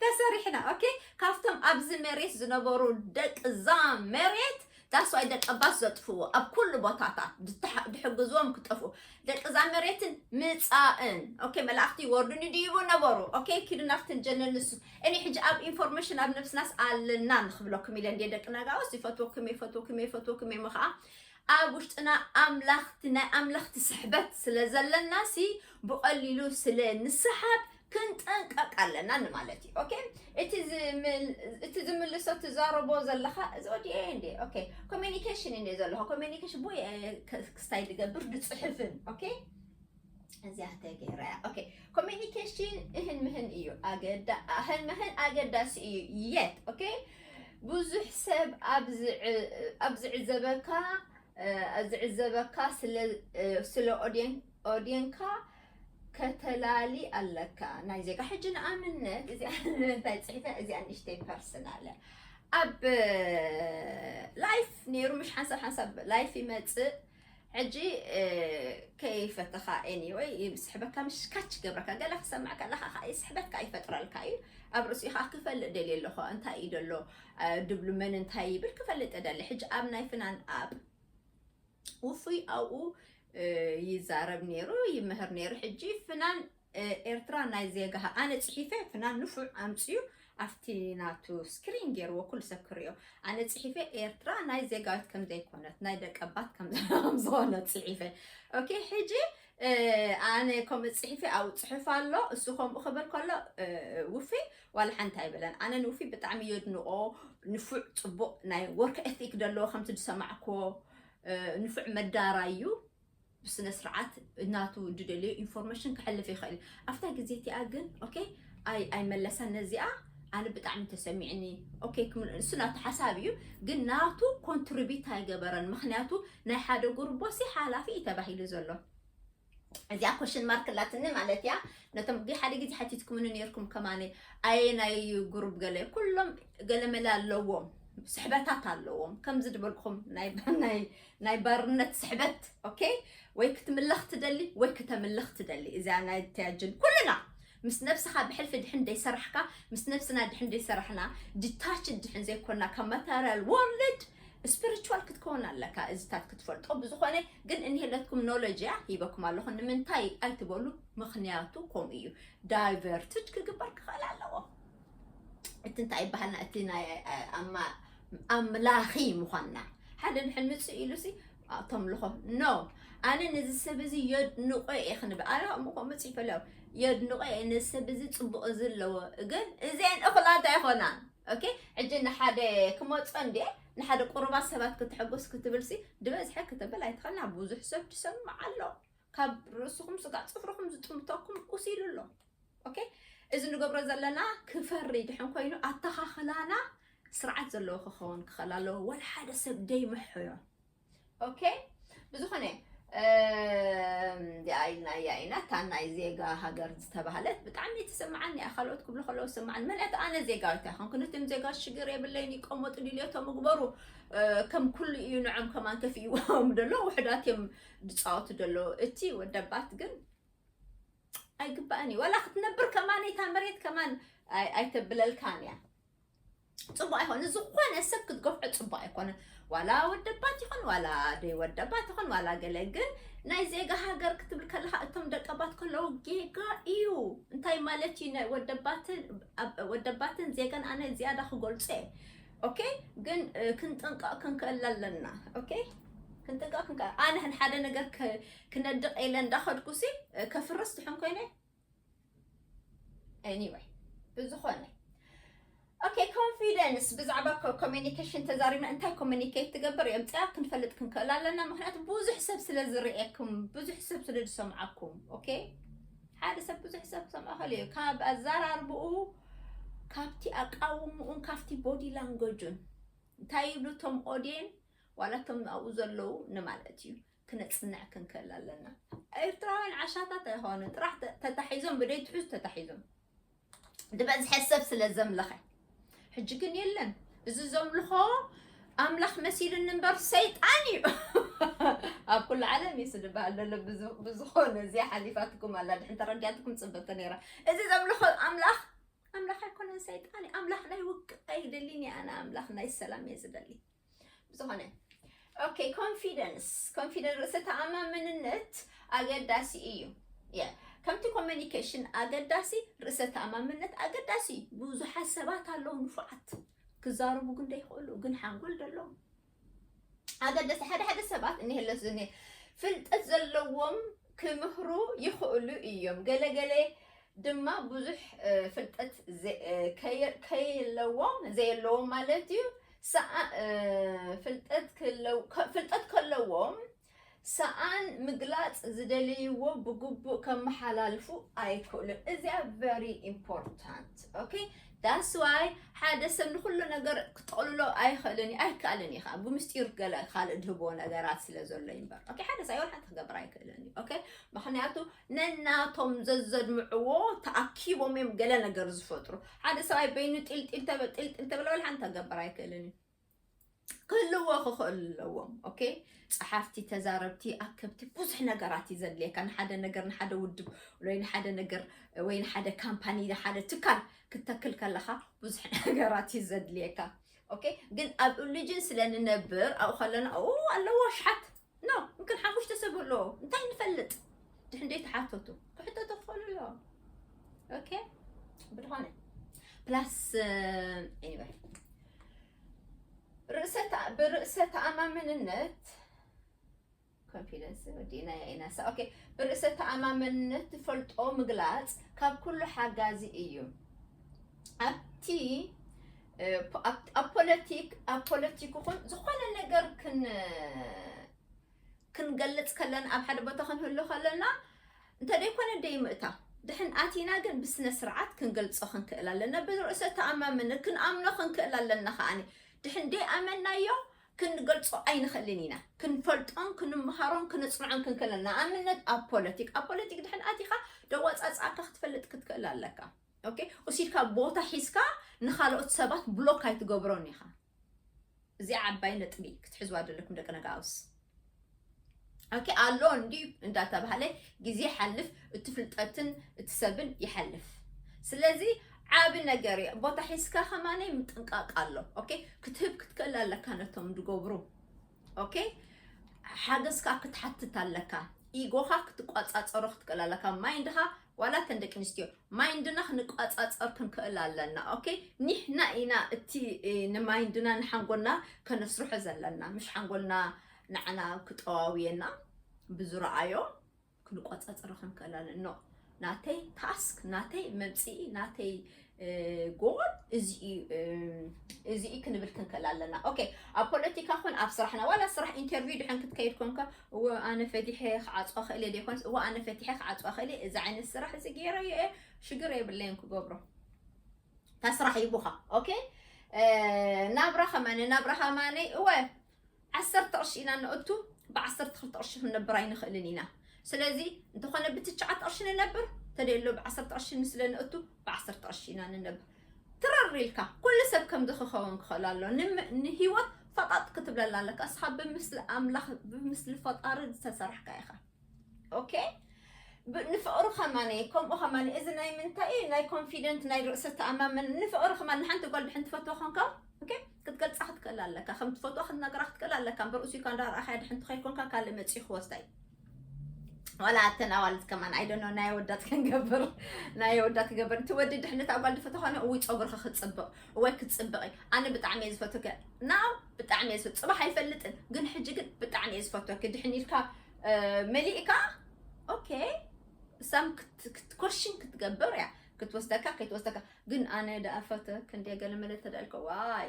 ተሰሪሕና። ኦኬ፣ ካብቶም ኣብዚ መሬት ዝነበሩ ደቂ እዛ መሬት that's why ደቀባት ዘጥፍዎ ኣብ ኩሉ ቦታታት ድትሓ- ድሕግዝዎም ክጠፍኡ ደቂ እዛ መሬትን ምጻእን። ኦኬ፣ መላእኽቲ ይወርዱ ንድይቡ ነበሩ። ኦኬ፣ ኪዱ ናብትን ጀነን ንሱ እኔ ሕጂ ኣብ ኢንፎርሜሽን ኣብ ነብስናስ ኣለና ንክብለኩም ኢለ እንደ ደቂ ነጋውስ ይፈትወኩም ይፈትወኩም ይፈትወኩም እሞ ከዓ ኣብ ውሽጥና ኣምላኽቲ ናይ ኣምላኽቲ ስሕበት ስለ ዘለና ሲ ብቐሊሉ ስለ ንስሓብ ክንጠንቀቅ ኣለና ንማለት እዩ። ኦኬ፣ እቲ ዝምል- እቲ ዝምልሶ ትዛረቦ ዘለኻ እዚ ኦዲኤ እንዴ? ኦኬ፣ ኮሚኒኬሽን እንዴ ዘለኹ ኮሚኒኬሽን ቦይ ክስታይ ድገብር ድፅሕፍን። ኦኬ፣ እዚኣ ተገይራ እያ። ኦኬ፣ ኮሚኒኬሽን እህን ምህን እዩ ኣገዳ እህን ምህን ኣገዳሲ እዩ። የት ኦኬ፣ ብዙሕ ሰብ ኣብ ዝዕ- ኣብ ዝዕዘበካ እ፣ ኣብ ዝዕዘበካ ስለ እ፣ ስለ ኦድየን ኦድየንካ ከተላሊ ኣለካ ናይ ዜጋ ሕጂ ንኣብነት እዚኣ እንታይ ፅሒፈ እዚኣ ንእሽተይ ፐርሰናል ኣብ እ፣ ላይፍ ነይሩ ምሽ ሓንሳብ ሓንሳብ ላይፍ ይመፅእ ሕጂ እ፣ ከይፈተኻ anyway ይስሕበካ ምሽ ካች ገብረካ ገለ ክሰምዕ ከለካ ከዓ ይስሕበካ ይፈጥረልካ እዩ ኣብ ርእሲኡ ከዓ ክፈልጥ ደልየ ኣለኹ እንታይ እዩ ደሎ እ፣ ድብሉ መን እንታይ ይብል ክፈልጥ ደሊ ሕጂ ኣብ ናይ ፍናን ኣብ ውፉይ ኣብኡ እ፣ ይዛረብ ነይሩ ይምህር ነይሩ ሕጂ ፍናን እ፣ ኤርትራ ናይ ዜጋ ኣነ ፅሒፈ ፍናን ንፉዕ ኣምፅኡ ኣብቲ ናቱ ስክሪን ገይርዎ ኩሉ ሰብ ክሪኦ ኣነ ፅሒፈ ኤርትራ ናይ ዜጋዊት ከም ዘይኮነት ናይ ደቀባት ከም ከም ዝኾነ ፅሒፈ ኦኬ ሕጂ እ፣ ኣነ ከምኡ ፅሒፈ ኣብኡ ፅሑፍ ኣሎ እሱ ከምኡ ክብል ከሎ እ፣ ውፊ ዋላ ሓንቲ ኣይበለን ኣነ ንውፊ ብጣዕሚ የድንቆ ንፉዕ ፅቡቅ ናይ ወርክ ኤቲክ ዘለዎ ከምቲ ዝሰማዕክዎ እ፣ ንፉዕ መዳራይ እዩ ብስነ ስርዓት ናቱ ዝደልዮ ኢንፎርሜሽን ክሕልፍ ይኽእል እዩ ኣብታ ግዜ እቲኣ ግን ኦኬ ኣይ ኣይመለሰን ነዚኣ ኣነ ብጣዕሚ ተሰሚዕኒ ኦኬ ክምል እሱ ናቱ ሓሳብ እዩ ግን ናቱ ኮንትሪቢት ኣይገበረን ምክንያቱ ናይ ሓደ ጉርቦ ሲ ሓላፊ እዩ ተባሂሉ ዘሎ እዚኣ ኮሽን ማርክ ላትኒ ማለት እያ ነቶም ግ ሓደ ግዜ ሓቲትኩምኒ ነርኩም ከማነ ኣየ ናይ ጉሩብ ገለ ኩሎም ገለመለ ኣለዎም ስሕበታት ኣለዎም ከምዚ ዝበልኩም ናይ ናይ ናይ ባርነት ስሕበት ኦኬ ወይ ክትምለኽ ትደሊ ወይ ክተምልኽ ትደሊ እዚኣ ናይ ተያጅን ኩልና ምስ ነብስኻ ብሕልፊ ድሕን ደይሰራሕካ ምስ ነብስና ድሕን ደይሰራሕና ዲታች ድሕን ዘይኮና ካብ ማተርያል ወርልድ ስፒሪቹዋል ክትከውን ኣለካ እዚታት ክትፈልጦ ብዝኾነ ግን እንሄለትኩም ኖሎጂ እያ ሂበኩም ኣለኹ ንምንታይ ኣይትበሉ ምኽንያቱ ከምኡ እዩ ዳይቨርትድ ክግበር ክኽእል ኣለዎ እቲ እንታይ ይበሃልና እቲ ናይ ኣማ- ኣምላኺ ምዃንና ሓደ ንሕን ምፅእ ኢሉ ሲ ተምልኾ ኖ ኣነ ነዚ ሰብ እዚ የድንቆ እየ ክንብል ኣነ ከምኡ ከምኡ ፅሒፈ ኣለዎ የድንቆ እየ ነዚ ሰብ እዚ ፅቡቅ እዚ ኣለዎ ግን እዚአን እኹላት ኣይኾናን ኦኬ ሕጂ ንሓደ ክመፆ እንዴ ንሓደ ቁሩባት ሰባት ክትሕጉስ ክትብል ሲ ድበዝሐ ክትብል ኣይትኸልና ብዙሕ ሰብ ትሰምዕ ኣሎ ካብ ርእስኹም ስጋዕ ፅፍርኹም ዝጥምተኩም ቁሲሉ ኣሎ ኦኬ እዚ ንገብሮ ዘለና ክፈሪ ድሕን ኮይኑ ኣተኻኽላና ስርዓት ዘለዎ ክኸውን ክኽእል ኣለዎ ወላ ሓደ ሰብ ደይምሕዮ ኦኬ ብዝኾነ ዲኣይልና ያኢና እታ ናይ ዜጋ ሃገር ዝተባህለት ብጣዕሚ ትስምዓኒ እያ ካልኦት ክብሉ ከለዉ ዝስምዓኒ ምክንያቱ ኣነ ዜጋዊት ኣይኮንኩ ነቶም ዜጋ ሽግር የብለይን ይቀመጡ ድልየቶም ምግበሩ ከም ኩሉ እዩ ንዖም ከማን ከፍእዎም ደሎ ውሕዳት እዮም ዝፃወቱ ደሎ እቲ ወደባት ግን ኣይግባእን እዩ ዋላ ክትነብር ከማን እታ መሬት ከማን ኣይተብለልካን እያ ፅቡቅ ኣይኮነ ዝኾነ ሰብ ክትገፍዖ ፅቡቅ ኣይኮነ ዋላ ወደባት ይኹን ዋላ ደይ ወደባት ይኹን ዋላ ገለ ግን ናይ ዜጋ ሃገር ክትብል ከለካ እቶም ደቀባት ከለዉ ጌጋ እዩ እንታይ ማለት እዩ ወደባትን ዜጋን ኣነ ዝያዳ ክገልፆ እየ ኦኬ ግን ክንጥንቀቅ ክንክእል ኣለና ኦኬ ክንጥንቀቅ ክንክእል ኣነ ንሓደ ነገር ክነድቅ ኢለ እንዳኸድኩ ሲ ከፍርስ ትሕን ኮይነ anyway ብዝኾነ ኦኬ ኮንፊደንስ ብዛዕባ ኮሚኒኬሽን ተዛሪብና እንታይ ኮሚኒኬት ትገብር እዮም ፅያ ክንፈልጥ ክንክእል ኣለና ምክንያቱ ብዙሕ ሰብ ስለ ዝርእየኩም ብዙሕ ሰብ ስለ ዝሰምዓኩም ኦኬ ሓደ ሰብ ብዙሕ ሰብ ክሰምዖ ከል እዩ ካብ ኣዘራርብኡ ካብቲ ኣቃውምኡን ካብቲ ቦዲ ላንጎጁን እንታይ ይብሉ ቶም ኦድየን ዋላ ቶም ኣብኡ ዘለዉ ንማለት እዩ ክነፅንዕ ክንክእል ኣለና ኤርትራውያን ዓሻታት ኣይኮኑ ጥራሕ ተታሒዞም ብደይ ትሑዝ ተታሒዞም ዝበዝሐ ሰብ ስለ ዘምለኸ ሕጂ ግን የለን እዚ ዘምልኾ ኣምላኽ መሲሉኒ እምበር ሰይጣን እዩ። ኣብ ኩሉ ዓለም እዩ ስድበሃል ዘሎ። ብዝ- ብዝኾነ እዚኣ ሓሊፋትኩም ኣላ፣ ድሕን ተረዲኣትኩም ፅብቅቲ ነይራ። እዚ ዘምልኾ ኣምላኽ ኣምላኽ ኣይኮነን፣ ሰይጣን እዩ። ኣምላኽ ናይ ውግእ ኣይደልን እየ ኣነ፣ ኣምላኽ ናይ ሰላም እየ ዝደሊ። ብዝኾነ ኦኬ፣ ኮንፊደንስ ኮንፊደንስ ርእሰ ተኣማመንነት ኣገዳሲ እዩ። የ ከምቲ ኮሚኒኬሽን ኣገዳሲ፣ ርእሰ ተኣማመንነት ኣገዳሲ እዩ። ብዙሓት ሰባት ኣለዉ ንፉዓት ክዛረቡ ግን ደይኽእሉ፣ ግን ሓንጎል ዘለዎም ኣገደስቲ። ሓደ ሓደ ሰባት እኒሀለስ እኒ ፍልጠት ዘለዎም ክምህሩ ይኽእሉ እዮም። ገለ ገለ ድማ ብዙሕ እ፣ ፍልጠት ዘ- እ፣ ከየ- ከየለዎም ዘየለዎም ማለት እዩ። ሰኣ- እ፣ ፍልጠት ክለው- ከ- ፍልጠት ከለዎም ሰኣን ምግላፅ ዝደልይዎ ብግቡእ ከመሓላልፉ ኣይክእሉን። እዚኣ very important okay። That's why ሓደ ሰብ ንኩሉ ነገር ክጠቕልሎ ኣይኽእልን እዩ፣ ኣይከኣልን እዩ ከዓ ብምስጢር ገለ ካልእ ድህብዎ ነገራት ስለ ዘሎ እዩ እምበር okay። ሓደ ሰብ ኣይወል ሓንቲ ክገብር ኣይክእልን እዩ okay። ምክንያቱ ነናቶም ዘዘድምዕዎ ተኣኪቦም እዮም ገለ ነገር ዝፈጥሩ። ሓደ ሰብኣይ በይኑ ጢልጢል ተበ- ጢልጢል ተበለ ወላ ሓንቲ ክገብር ኣይክእልን እዩ። ክህልዎ ክኽእል ኣለዎም okay። ጸሓፍቲ፣ ተዛረብቲ፣ ኣከብቲ፣ ብዙሕ ነገራት እዩ ዘድልየካ። ንሓደ ነገር፣ ንሓደ ውድብ ወይ ንሓደ ነገር ወይ ንሓደ ካምፓኒ፣ ንሓደ ትካል ክተክል ከለኻ ብዙሕ ነገራት እዩ ዘድልየካ okay። ግን ኣብ ኢሉዥን ስለ ንነብር ኣብኡ ከለና ኡ ኣለዎ ኣሽሓት ኖ ምክን ሓሙሽተ ሰብ ኣለዎ እንታይ ንፈልጥ ድሕንደይ ተሓተቱ ክሕተቱ ክኽእሉ ኣለዎም okay። ብድኾነ plus anyway ርእሰ ተኣ- ብርእሰ ተኣማመንነት ኮንፊደንስ ወዲእና ኢና ሳ okay። ብርእሰ ተኣማመንነት ትፈልጦ ምግላፅ ካብ ኩሉ ሓጋዚ እዩ። ኣብቲ እ፣ ፖ- ኣብ- ኣብ ፖለቲክ ኣብ ፖለቲክ ይኹን ዝኾነ ነገር ክን ክንገልፅ ከለና ኣብ ሓደ ቦታ ክንህሉ ከለና እንተደይኮነ ደይ ምእታው ድሕን ኣቲና ግን ብስነ ስርዓት ክንገልፆ ክንክእል ኣለና። ብርእሰ ተኣማመን ክንኣምኖ ክንክእል ኣለና። ከዓኒ ድሕን ደይ ኣመናዮ ክንገልፆ ኣይንኽእልን ኢና። ክንፈልጦን ክንምሃሮን ክነፅንዖን ክንክእል ኣለና። ንኣብነት ኣብ ፖለቲክ ኣብ ፖለቲክ ድሕን ኣቲኻ ደዋፃፅኣካ ክትፈልጥ ክትክእል ኣለካ። okay። ወሲድካ ቦታ ሒዝካ ንኻልኦት ሰባት ብሎክ ኣይትገብሮን ኢኻ። እዚኣ ዓባይ ነጥቢ ክትሕዝዋ ዘለኩም ደቂ ነጋውስ okay። ኣሎ እንዲ እንዳተባሃለ ግዜ ሓልፍ እቲ ፍልጠትን እቲ ሰብን ይሓልፍ። ስለዚ ዓቢ ነገር እዩ። ቦታ ሒዝካ ከማነይ ምጥንቃቅ ኣሎ okay። ክትህብ ክትክእል ኣለካ ነቶም ዝገብሩ okay። ሓገዝ ከዓ ክትሓትት ኣለካ። ኢጎኻ ክትቋፃፀሮ ክትክእል ኣለካ። ማይንድኻ ዋላ ተን ደቂ ኣንስትዮ ማይንድና ክንቋፃፀር ክንክእል ኣለና okay። ኒሕና ኢና እቲ እ፣ ንማይንድና ንሓንጎልና ከነስርሖ ዘለና ምሽ ሓንጎልና ንዓና ክጠዋውየና ብዝረኣዮ ክንቋፃፀሮ ክንክእል ኣለና። ናተይ ታስክ ናተይ መምፅኢ ናተይ ጎል እዚ እዚ ክንብል ክንክእል ኣለና okay። ኣብ ፖለቲካ ኹን ኣብ ስራሕና ዋላ ስራሕ ኢንተርቪው ድሕን ክትከይድ ኮንካ እወ ኣነ ፈቲሐ ክዓፅዋ ክእል እየ ዘይኮንስ እወ ኣነ ፈቲሐ ክዓፅዋ ክእል እየ እዚ ዓይነት ስራሕ እዚ ገይረ እየ ሽግር የብለይን ክገብሮ እታ ስራሕ ይቡኻ okay። ናብራ ከማነ ናብራ ከማነይ እወ ዓሰርተ ቅርሺ ኢና ንእቱ ብዓሰርተ ክልተ ቅርሺ ክንነብር ኣይንኽእልን ኢና። ስለዚ እንተኾነ ብትሽዓተ ቅርሺ ንነብር ተደሎ ብዓሰርተ ቅርሺ ንስለ ንእቱ ብዓሰርተ ቅርሺ ኢና ንነብር። ትረር ኢልካ ኩሉ ሰብ ከምዚ ክኸውን ክኽእል ኣሎ። ንህይወት ፈጣጥ ክትብለላ ኣለካ። እስኻ ብምስሊ ኣምላኽ ብምስሊ ፈጣሪ ዝተሰርሕካ ኢኻ። okay። ንፍቕሪ ከማነ ከምኡ ከማነ እዚ ናይ ምንታይ እዩ ናይ ኮንፊደንት ናይ ርእሰ ተኣማመን ንፍቕሪ ከማን ንሓንቲ ጓል ድሕን ትፈትዋ ኮንካ okay ክትገልፃ ክትክእል ኣለካ ከም ትፈትዋ ክትነግራ ክትክእል ኣለካ እምበር እሱ ኢልካ እንዳረኣኻያ ድሕን ትኸይድ ኮንካ ካልእ መፂኡ ክወስዳ እዩ ዋላ ኣተን ኣዋልድ ከማን ኣይደኖ ናይ ወዳት ክንገብር ናይ ወዳት ክገብር እቲ ወዲ ድሕነት ኣጓል ዝፈትዋ ኮነ እውይ ፀጉርካ ክትፅብቕ እወይ ክትፅብቕ እዩ ኣነ ብጣዕሚ እየ ዝፈትወኪ ናው ብጣዕሚ እየ ዝፈት ፅባሕ ኣይፈልጥን ግን ሕጂ ግን ብጣዕሚ እየ ዝፈትወኪ ድሕን ኢልካ መሊእካ okay some question ክትገብር እያ ክትወስደካ ከይትወስደካ ግን ኣነ ደኣ ፈተ ክንደ ገለ መለ ተደልከ ዋይ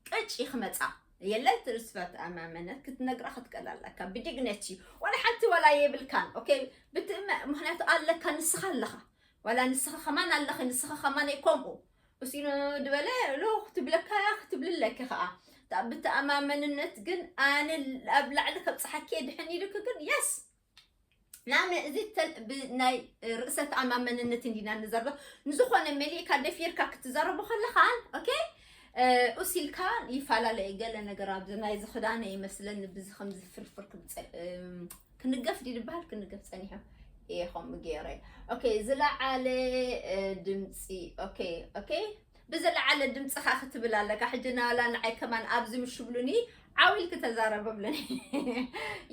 ቅጭ ክመፃ የለን ትርስፈት ኣማመነት ክትነግራ ክትቀል ኣለካ ብዲግነት እዩ ዋላ ሓንቲ ዋላ የብልካን okay ብትእመ ምክንያቱ ኣለካ ንስኻ ኣለኻ ዋላ ንስኻ ከማን ኣለኺ ንስኻ ከማን ከምኡ እሲኑ ድበለ ሎ ክትብለካ ክትብልለኪ ከዓ ብተኣማመንነት ግን ኣነ ኣብ ላዕሊ ከብፅሓኪ ድሕን ኢሉኪ ግን የስ ናመ እዚ ናይ ርእሰ ተኣማመንነት እንዲና ንዘርብ ንዝኾነ መሊእካ ደፊርካ ክትዘረቡ ከለኻን okay ኡሲልካ ይፈላለ እዩ። ገለ ነገር ኣብዚ ናይዚ ክዳነ ይመስለኒ ብዚ ከምዚ ፍርፍር ክብፀ ክንገፍ ድዩ ዝበሃል? ክንገፍ ፀኒሑ እየ ከምኡ ገይረ። ኦኬ፣ ዝለዓለ ድምፂ። ኦኬ፣ ኦኬ፣ ብዝለዓለ ድምፅኻ ክትብል ኣለካ። ሕጂ ናላ ንዓይ ከማን ኣብዚ ምሽ ብሉኒ ዓው ኢልኪ ተዛረበ ብለኒ።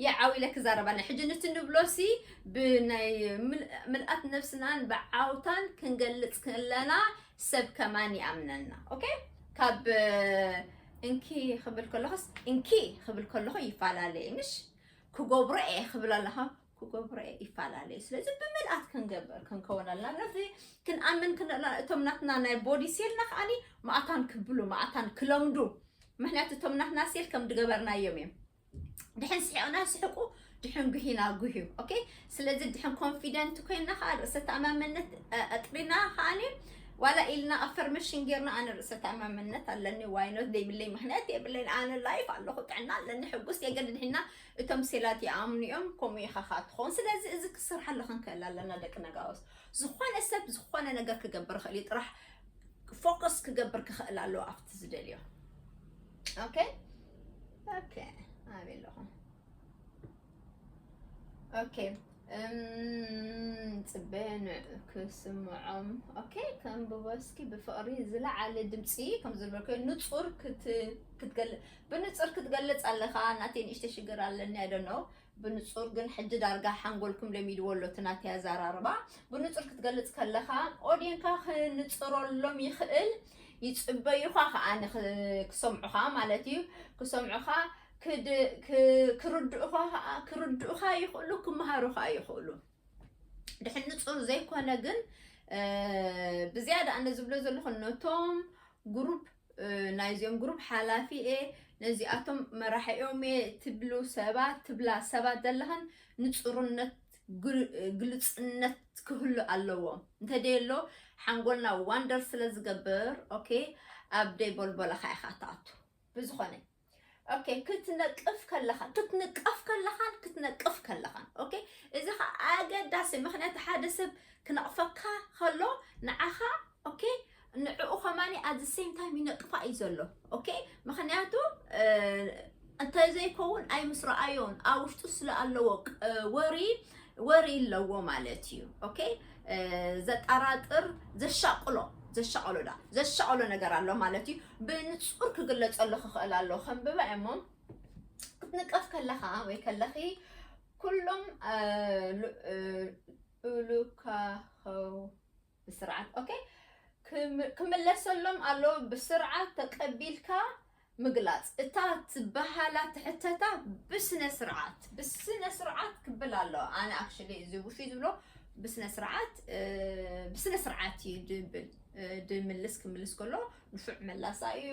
የዓው ኢለ ክዛረብ ኣለ። ሕጂ ንቲ ንብሎሲ ብናይ ምልኣት ነብስናን ብዓውታን ክንገልፅ ከለና ሰብ ከማን ይኣምነና። ኦኬ፣ ካብ እንኪ ክብል ከለኹስ እንኪ ክብል ከለኹ ይፈላለ እዩ። ምሽ ክገብሮ እየ ክብል ኣለኻ፣ ክገብሮ እየ ይፈላለ እዩ። ስለዚ ብምልኣት ክንገብር ክንከውን ኣለና። ነዚ ክንኣምን ክንላ እቶም ናትና ናይ ቦዲ ሴልና ከዓኒ ማእታን ክብሉ ማእታን ክለምዱ። ምክንያቱ እቶም ናትና ሴል ከም ድገበርናዮም እዮም። ድሕን ስሒቕና ስሕቁ፣ ድሕን ጉሂና ጉህዩ። ኦኬ፣ ስለዚ ድሕን ኮንፊደንት ኮይና ከዓ ርእሰ ተኣማመነት ኣጥሪና ከዓኒ ዋላ ኢልና ኣፈርሜሽን ጌርና ኣነ ርእሰ ተኣማመነት ኣለኒ ዋይኖት ዘይብለይ ምክንያት የብለይን። ኣነ ላይፍ ኣለኹ፣ ጥዕና ኣለኒ፣ ሕጉስ የገድድ ሒና እቶም ሴላት ይኣምኑ እዮም። ከምኡ ኢኻ ከዓ ትኸውን። ስለዚ እዚ ክሰርሓሉ ክንክእል ኣለና ደቂ ነጋውስ። ዝኾነ ሰብ ዝኾነ ነገር ክገብር ይኽእል እዩ፣ ጥራሕ ፎከስ ክገብር ክኽእል ኣለዎ ኣብቲ ዝደልዮ። ኦኬ፣ ኦኬ፣ ኣበይ ኣለኹ? ኦኬ፣ እም፣ ጽበ ንዕ ክስምዖም። ኦኬ፣ ከንብቦ እስኪ ብፍቕሪ ዝለዓለ ድምፂ ከም ዝበልኩ ንጹር ክት- ክትገል- ብንጹር ክትገልጽ ኣለኻ። ናተይ ንእሽተይ ሽግር ኣለኒ፣ I don't know። ብንጹር ግን ሕጂ ዳርጋ ሓንጎልኩም ለሚድዎ ኣሎ እቲ ናተይ ኣዘራርባ። ብንጹር ክትገልጽ ከለኻ ኦድየንካ ክንጽረሎም ይኽእል፣ ይጽበዩኻ ከኣ ንኽ- ክሰምዑኻ ማለት እዩ። ክሰምዑኻ ክድ- ክ- ክርድኡኻ ከኣ ክርድኡኻ ይኽእሉ፣ ክመሃሩኻ ይኽእሉ። ድሕን ንጹር ዘይኮነ ግን እ፣ ብዝያዳ ኣነ ዝብሎ ዘለኹ ነቶም ግሩፕ እ፣ ናይዚኦም ግሩፕ ሓላፊ እየ፣ ነዚኣቶም መራሒኦም እየ ትብሉ ሰባት ትብላ ሰባት ዘለኽን ንጹርነት ግል- ግልጽነት ክህሉ ኣለዎ። እንተደየሎ ሓንጎልና ዋንደር ስለ ዝገብር ኦኬ ኣብ ደይ ቦልቦለኻ ኢኻ ትኣቱ። ብዝኾነ ኦኬ ክትነቅፍ ከለኻ ክትንቀፍ ከለኻን ክትነቅፍ ከለኻን ኦኬ እዚ ኸዓ ኣገዳሲ ምክንያቱ ሓደ ሰብ ክነቕፈካ ከሎ ንዓኻ ኦኬ ንዕኡ ከማኒ at the same time ይነቅፋ እዩ ዘሎ ኦኬ ምክንያቱ እ፣ እንተዘይከውን ኣይምስረኣዮን ኣብ ውሽጡ ስለ ኣለዎ ቅ- ወሪ ወሪ ኣለዎ ማለት እዩ ኦኬ እ፣ ዘጠራጥር ዘሻቅሎ ዘሻቅሎ ዳ ዘሻቅሎ ነገር ኣሎ ማለት እዩ ብንጹር ክግለጸሉ ክኽእል ኣሎ ከንብባ እሞ ክትንቀፍ ከለኻ ወይ ከለኺ ኩሎም እ፣ ሉ- እ፣ ሉካኸው ብስርዓት ኦኬ ክም- ክምለሰሎም ኣለዎ ብስርዓት ተቀቢልካ ምግላጽ እታ ትበሃላ ትሕተታ ብስነ ስርዓት ብስነ ስርዓት ክብል ኣለዎ ኣነ actually እዚ ውሽ ዝብሎ ብስነ ስርዓት እ፣ ብስነ ስርዓት እዩ ድብል እ፣ ድምልስ ክምልስ ከሎ ንፉዕ መላሳ እዩ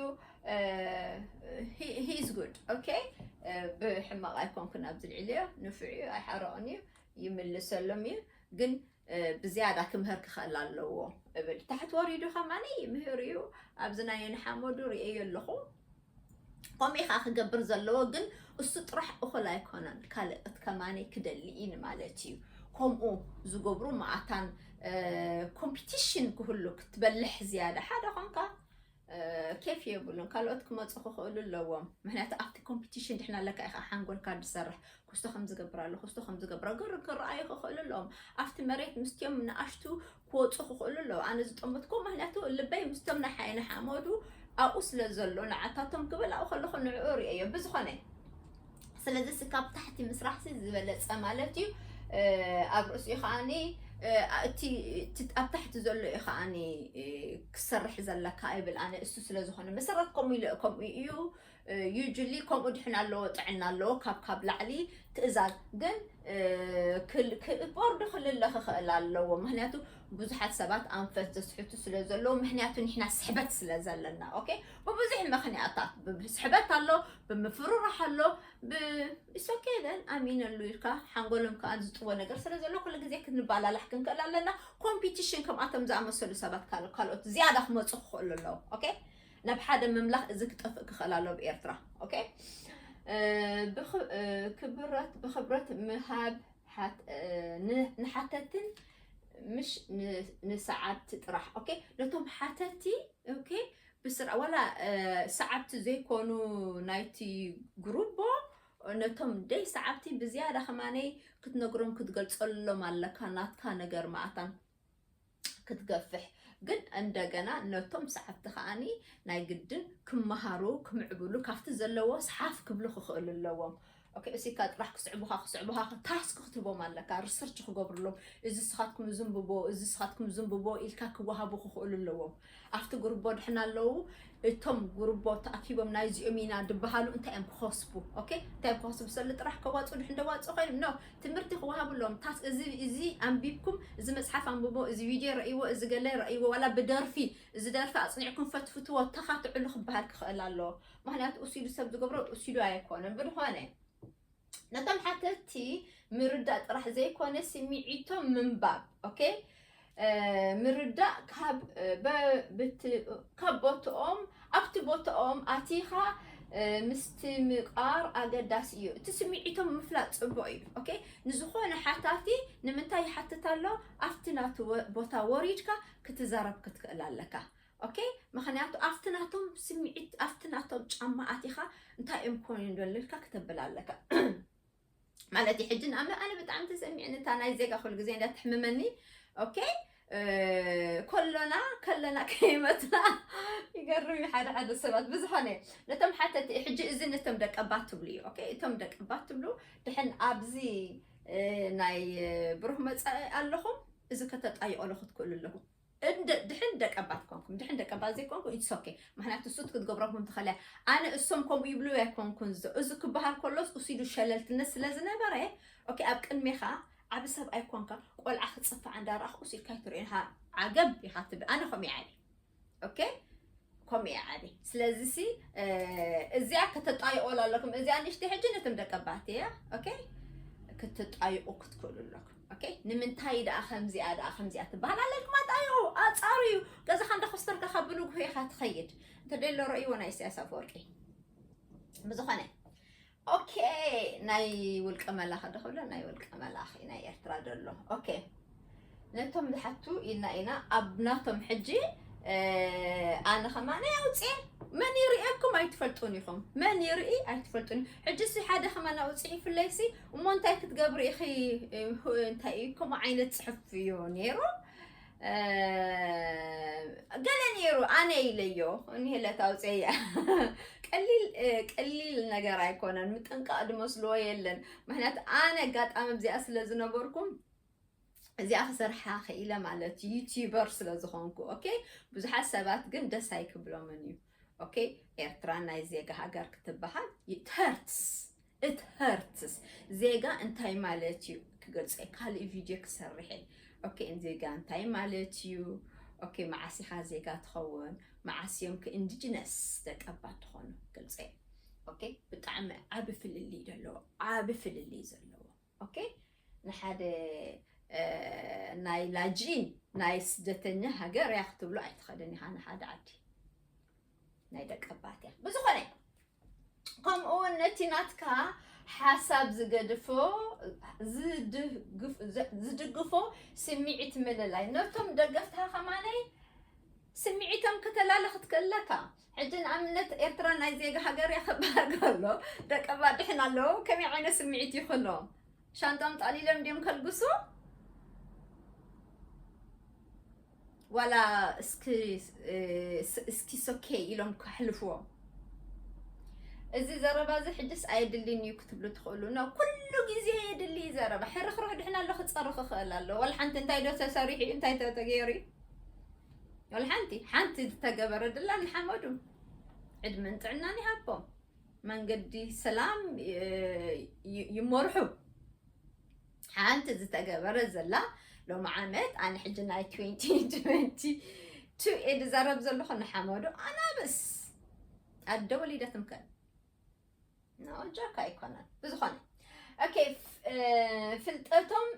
he is good okay ብሕማቕ ኣይኮንኩን ኣብዚ ልዕልዮ ንፉዕ እዩ ኣይሓረቕን እዩ ይምልሰሎም እዩ ግን እ፣ ብዝያዳ ክምህር ክኽእል ኣለዎ እብል ታሕቲ ወሪዱ ከማኒ ይምህር እዩ ኣብዚ ናይ ንሓመዱ ርእየ ኣለኹ ከምኡ ኢኻ ክገብር ዘለዎ ግን እሱ ጥራሕ እኹል ኣይኮነን ካልኦት ከማኒ ክደሊ እዩ ንማለት እዩ ከምኡ ዝገብሩ ማእታን ኮምፒቲሽን ክህሉ ክትበልሕ ዝያዳ ሓደ ኾንካ እ፣ ኬፍ የብሉን ካልኦት ክመፁ ክኽእሉ ኣለዎም ምክንያቱ ኣብቲ ኮምፒቲሽን ድሕና ኣለካ ኢኻ ሓንጎልካ ዝሰርሕ ክስቶ ከም ዝገብር ኣሎ ክስቶ ከም ዝገብር ገር ክረኣዩ ክኽእሉ ኣለዎም ኣብቲ መሬት ምስቲኦም ንኣሽቱ ክወፁ ክኽእሉ ኣለዎ ኣነ ዝጠመትኩ ምክንያቱ ልበይ ምስቶም ናይ ሓይነ ሓመዱ ኣብኡ ስለ ዘሎ ንዓታቶም ክብል ኣብኡ ከለኹ ንዕኡ ርእዮ ብዝኾነ ስለዚ ሲ ካብ ታሕቲ ምስራሕ ሲ ዝበለፀ ማለት እዩ እ፣ ኣብ ርእሲኡ ከዓኒ እ፣ እቲ እቲ ኣብ ታሕቲ ዘሎ እዩ ከዓኒ እ፣ ክሰርሕ ዘለካ ይብል ኣነ እሱ ስለ ዝኾነ መሰረት ከምኡ ኢሉ ከምኡ እዩ ዩጅሊ ከምኡ ድሕን ኣለዎ ጥዕና ኣለዎ ካብ ካብ ላዕሊ ትእዛዝ ግን እ፣ ክል- ክ- ቦርድ ክልለ ክኽእል ኣለዎ ምክንያቱ ብዙሓት ሰባት ኣንፈት ዘስሕቱ ስለ ዘለዉ ምክንያቱ ንሕና ስሕበት ስለ ዘለና ኦኬ ብብዙሕ ምክንያታት ብስሕበት ኣሎ ብምፍርራሕ ኣሎ ብኢሶኬ ደን ኣሚነሉ ኢልካ ሓንጎሎም ከዓ ዝጥዎ ነገር ስለ ዘሎ ኩሉ ግዜ ክንባላላሕ ክንክእል ኣለና ኮምፒቲሽን ከምኣቶም ዝኣመሰሉ ሰባት ካል- ካልኦት ዝያዳ ክመፁ ክኽእሉ ኣለዉ ኦኬ ናብ ሓደ ምምላኽ እዚ ክጠፍእ ክኽእል ኣሎ ብኤርትራ ኦኬ እ፣ ብኽ- እ፣ ክብረት ብኽብረት ምሃብ ሓት- እ፣ ን- ንሓተትን ምሽ ን- ንሰዓብቲ ጥራሕ ኦኬ ነቶም ሓተቲ ኦኬ ብስራ ዋላ ሰዓብቲ ዘይኮኑ ናይቲ ግሩቦ ነቶም ደይ ሰዓብቲ ብዝያዳ ከማነይ ክትነግሮም ክትገልጸሎም ኣለካ ናትካ ነገር ማእታን ክትገፍሕ። ግን እንደገና ነቶም ሰዓብቲ ከዓኒ ናይ ግድን ክመሃሩ ክምዕብሉ ካብቲ ዘለዎ ሰሓፍ ክብሉ ክኽእሉ ኣለዎም። ኦኬ፣ እሲካ ጥራሕ ክስዕቡኻ ክስዕቡኻ ታስክ ክትህቦም ኣለካ፣ ሪሰርች ክገብርሎም፣ እዚ ስኻትኩም ዝንብቦ፣ እዚ ስኻትኩም ዝንብቦ ኢልካ ክወሃቡ ክኽእሉ ኣለዎም። ኣብቲ ግሩቦ ድሕና ኣለዉ እቶም ግሩቦ ተኣኪቦም ናይዚኦም ኢና ድበሃሉ እንታይ እዮም ክኸስቡ? ኦኬ፣ እንታይ እዮም ክኸስቡ? ሰሊ ጥራሕ ከዋፅኡ ድሕን ደዋፅኡ ኮይኖም ኖ ትምህርቲ ክወሃቡ ኣለዎም። ታስ እዚ እዚ ኣንቢብኩም፣ እዚ መፅሓፍ ኣንብቦ፣ እዚ ቪድዮ ረእይዎ፣ እዚ ገለ ረእይዎ፣ ዋላ ብደርፊ እዚ ደርፊ ኣፅኒዕኩም ፈትፍትዎ፣ ተኻትዕሉ ክበሃል ክኽእል ኣለዎ። ምክንያቱ እሱ ኢሉ ሰብ ዝገብሮ እሱ ኢሉ ኣይኮነን። ብድኾነ ነቶም ሓተቲ ምርዳእ ጥራሕ ዘይኮነ ስምዒቶም ምንባብ። ኦኬ፣ ምርዳእ ካብ ቦትኦም ኣብቲ ቦትኦም ኣቲኻ ምስትምቃር ኣገዳሲ እዩ። እቲ ስምዒቶም ምፍላጥ ፅቡቅ እዩ። ኦኬ፣ ንዝኾነ ሓታቲ ንምንታይ ይሓትት ኣሎ ኣብቲ ናቱ ቦታ ወሪድካ ክትዛረብ ክትክእል ኣለካ። ኦኬ፣ ምክንያቱ ኣብቲ ናቶም ስምዒት ኣብቲ ናቶም ጫማ ኣቲኻ እንታይ እዮም ኮኑ ደልልካ ክተብል ኣለካ። ማለት ሕጂ ንኣምነ ኣነ ብጣዕሚ ተሰሚዕኒ እታ ናይ ዜጋ ኩሉ ግዜ እንዳትሕምመኒ። ኦኬ፣ ኮሎና ከለና ከይመትና ይገርም ሓደ ሓደ ሰባት ብዝኾነ ነቶም ሓተቲ ሕጂ እዚ ነቶም ደቀባት ትብሉ እዩ። ኦኬ፣ እቶም ደቀባት ትብሉ ድሕን ኣብዚ ናይ ብሩህ መጻኢ ኣለኹም፣ እዚ ከተጣይቆሎ ክትክእሉ ኣለኹም። ድሕን ደቀባት ኮንኩም ድሕን ደቀባት ዘይኮንኩም ኢትስ ኦኬ። ምክንያቱ እሱ ክትገብረኩም ትኽእለ። ኣነ እሶም ከምኡ ይብሉ ኣይኮንኩን። እዚ ክበሃል ከሎስ እሱ ኢሉ ሸለልትነት ስለ ዝነበረ ኦኬ፣ ኣብ ቅድሜኻ ዓቢ ሰብ ኣይኮንካ። ቆልዓ ክጽፋዕ እንዳረኣኽ እሱ ኢልካ ይትርእዮ ኢኻ። ዓገብ ኢኻ ትብል። ኣነ ከምኡ ይዓቢ ኦኬ፣ ከምኡ ይዓቢ። ስለዚ ሲ እዚኣ ከተጣይቆላ ኣለኩም። እዚኣ ንሽቲ ሕጂ ነቶም ደቀባት እያ ኦኬ፣ ክትጣይቁ ክትክእሉ ኣለኩም። ኦኬ፣ ንምንታይ ደኣ ከምዚኣ ደኣ ከምዚኣ ትበሃል ኣለልኩም? ኣጣይቁ ኣጻርዩ። ገዛኻ እንዳ ኮስተርካ ካብ ብንግሆ ኢኻ ትኸይድ። እንተ ደሎ ረእይዎ ናይ ኢሳያስ ኣፈወርቂ። ብዝኾነ ኦኬ፣ ናይ ውልቀ መላኺ ዶ ክብሎ ናይ ውልቀ መላኺ ናይ ኤርትራ ደሎ ኦኬ፣ ነቶም ዝሓቱ ኢልና ኢና ኣብ ናቶም ሕጂ ኣነ ከማን ኣውፅኤ መን ይርእየኩም ኣይትፈልጡን ኢኹም። መን ይርኢ ኣይትፈልጡን። ሕጂ ሲ ሓደ ከማን ኣውፅኢ ይፍለይሲ እሞ እንታይ ክትገብሪ ኢኺ? እንታይ እዩ ከምኡ ዓይነት ፅሑፍ እዩ ነይሩ። ገለ ነይሩ ኣነ ኢለዮ እኒህለት ኣውፅኤያ። ቀሊል ቀሊል ነገር ኣይኮነን። ምጥንቃቕ ድመስልዎ የለን። ምክንያቱ ኣነ ኣጋጣሚ ኣብዚኣ ስለ ዝነበርኩም እዚኣ ክሰርሓ ክኢለ ማለት ዩቲዩበር ስለ ዝኾንኩ ኦኬ። ብዙሓት ሰባት ግን ደስ ኣይክብሎምን እዩ ኦኬ። ኤርትራ ናይ ዜጋ ሃገር ክትበሃል it hurts it hurts። ዜጋ እንታይ ማለት እዩ ክገልፀ ካልእ ቪድዮ ክሰርሐ ኦኬ። ዜጋ እንታይ ማለት እዩ ኦኬ። መዓስ ኢኻ ዜጋ ትኸውን? መዓስ እዮም ከ ኢንዲጅነስ ደቀባት ትኾኑ? ገልፀ ኦኬ። ብጣዕሚ ዓቢ ፍልልይ ዘለዎ ዓቢ ፍልልይ ዘለዎ ኦኬ። ንሓደ ናይ ላጂን ናይ ስደተኛ ሃገር እያ ክትብሎ ኣይትኸልን ኢኻ ንሓደ ዓዲ ናይ ደቀባት እያ። ብዝኾነ ከምኡ እውን ነቲ ናትካ ሓሳብ ዝገድፎ ዝድግፎ ስምዒት ምልላይ ነቶም ደገፍትኻ ከማነይ ስምዒቶም ከተላለ ክትክእለካ። ሕጂ ንኣብነት ኤርትራ ናይ ዜጋ ሃገር እያ ክበሃል ከሎ ደቀባት ድሕን ኣለዉ ከመይ ዓይነት ስምዒት ይኽእሎም? ሻንጣም ጠቕሊሎም ድዮም ከልግሱ? ዋላ እስኪ እስኪ ሶኬ ኢሎም ከሕልፍዎ። እዚ ዘረባ እዚ ሕጅስ ኣየድልን እዩ ክትብሉ ትኽእሉ ነው። ኩሉ ግዜ የድሊ ዘረባ ሕርኽርኽ ድሕን ኣሎ ክፀርኽ ክኽእል ኣሎ። ዋላ ሓንቲ እንታይ ዶ ተሰሪሑ እዩ እንታይ ተተገይሩ እዩ? ዋላ ሓንቲ ሓንቲ ዝተገበረ ድላ ንሓመዱ ዕድመን ጥዕናን ይሃቦም። መንገዲ ሰላም ይመርሑ። ሓንቲ ዝተገበረ ዘላ ሎሚ ዓመት ኣነ ሕጂ ናይ twenty twenty two እየ ዝዛረብ ዘለኹ ንሓመዱ ኣናብስ ኣደ ወሊዳ ትምከን ኖ ጆክ ኣይኮነን ብዝኾነ ኦኬ ፍልጠቶም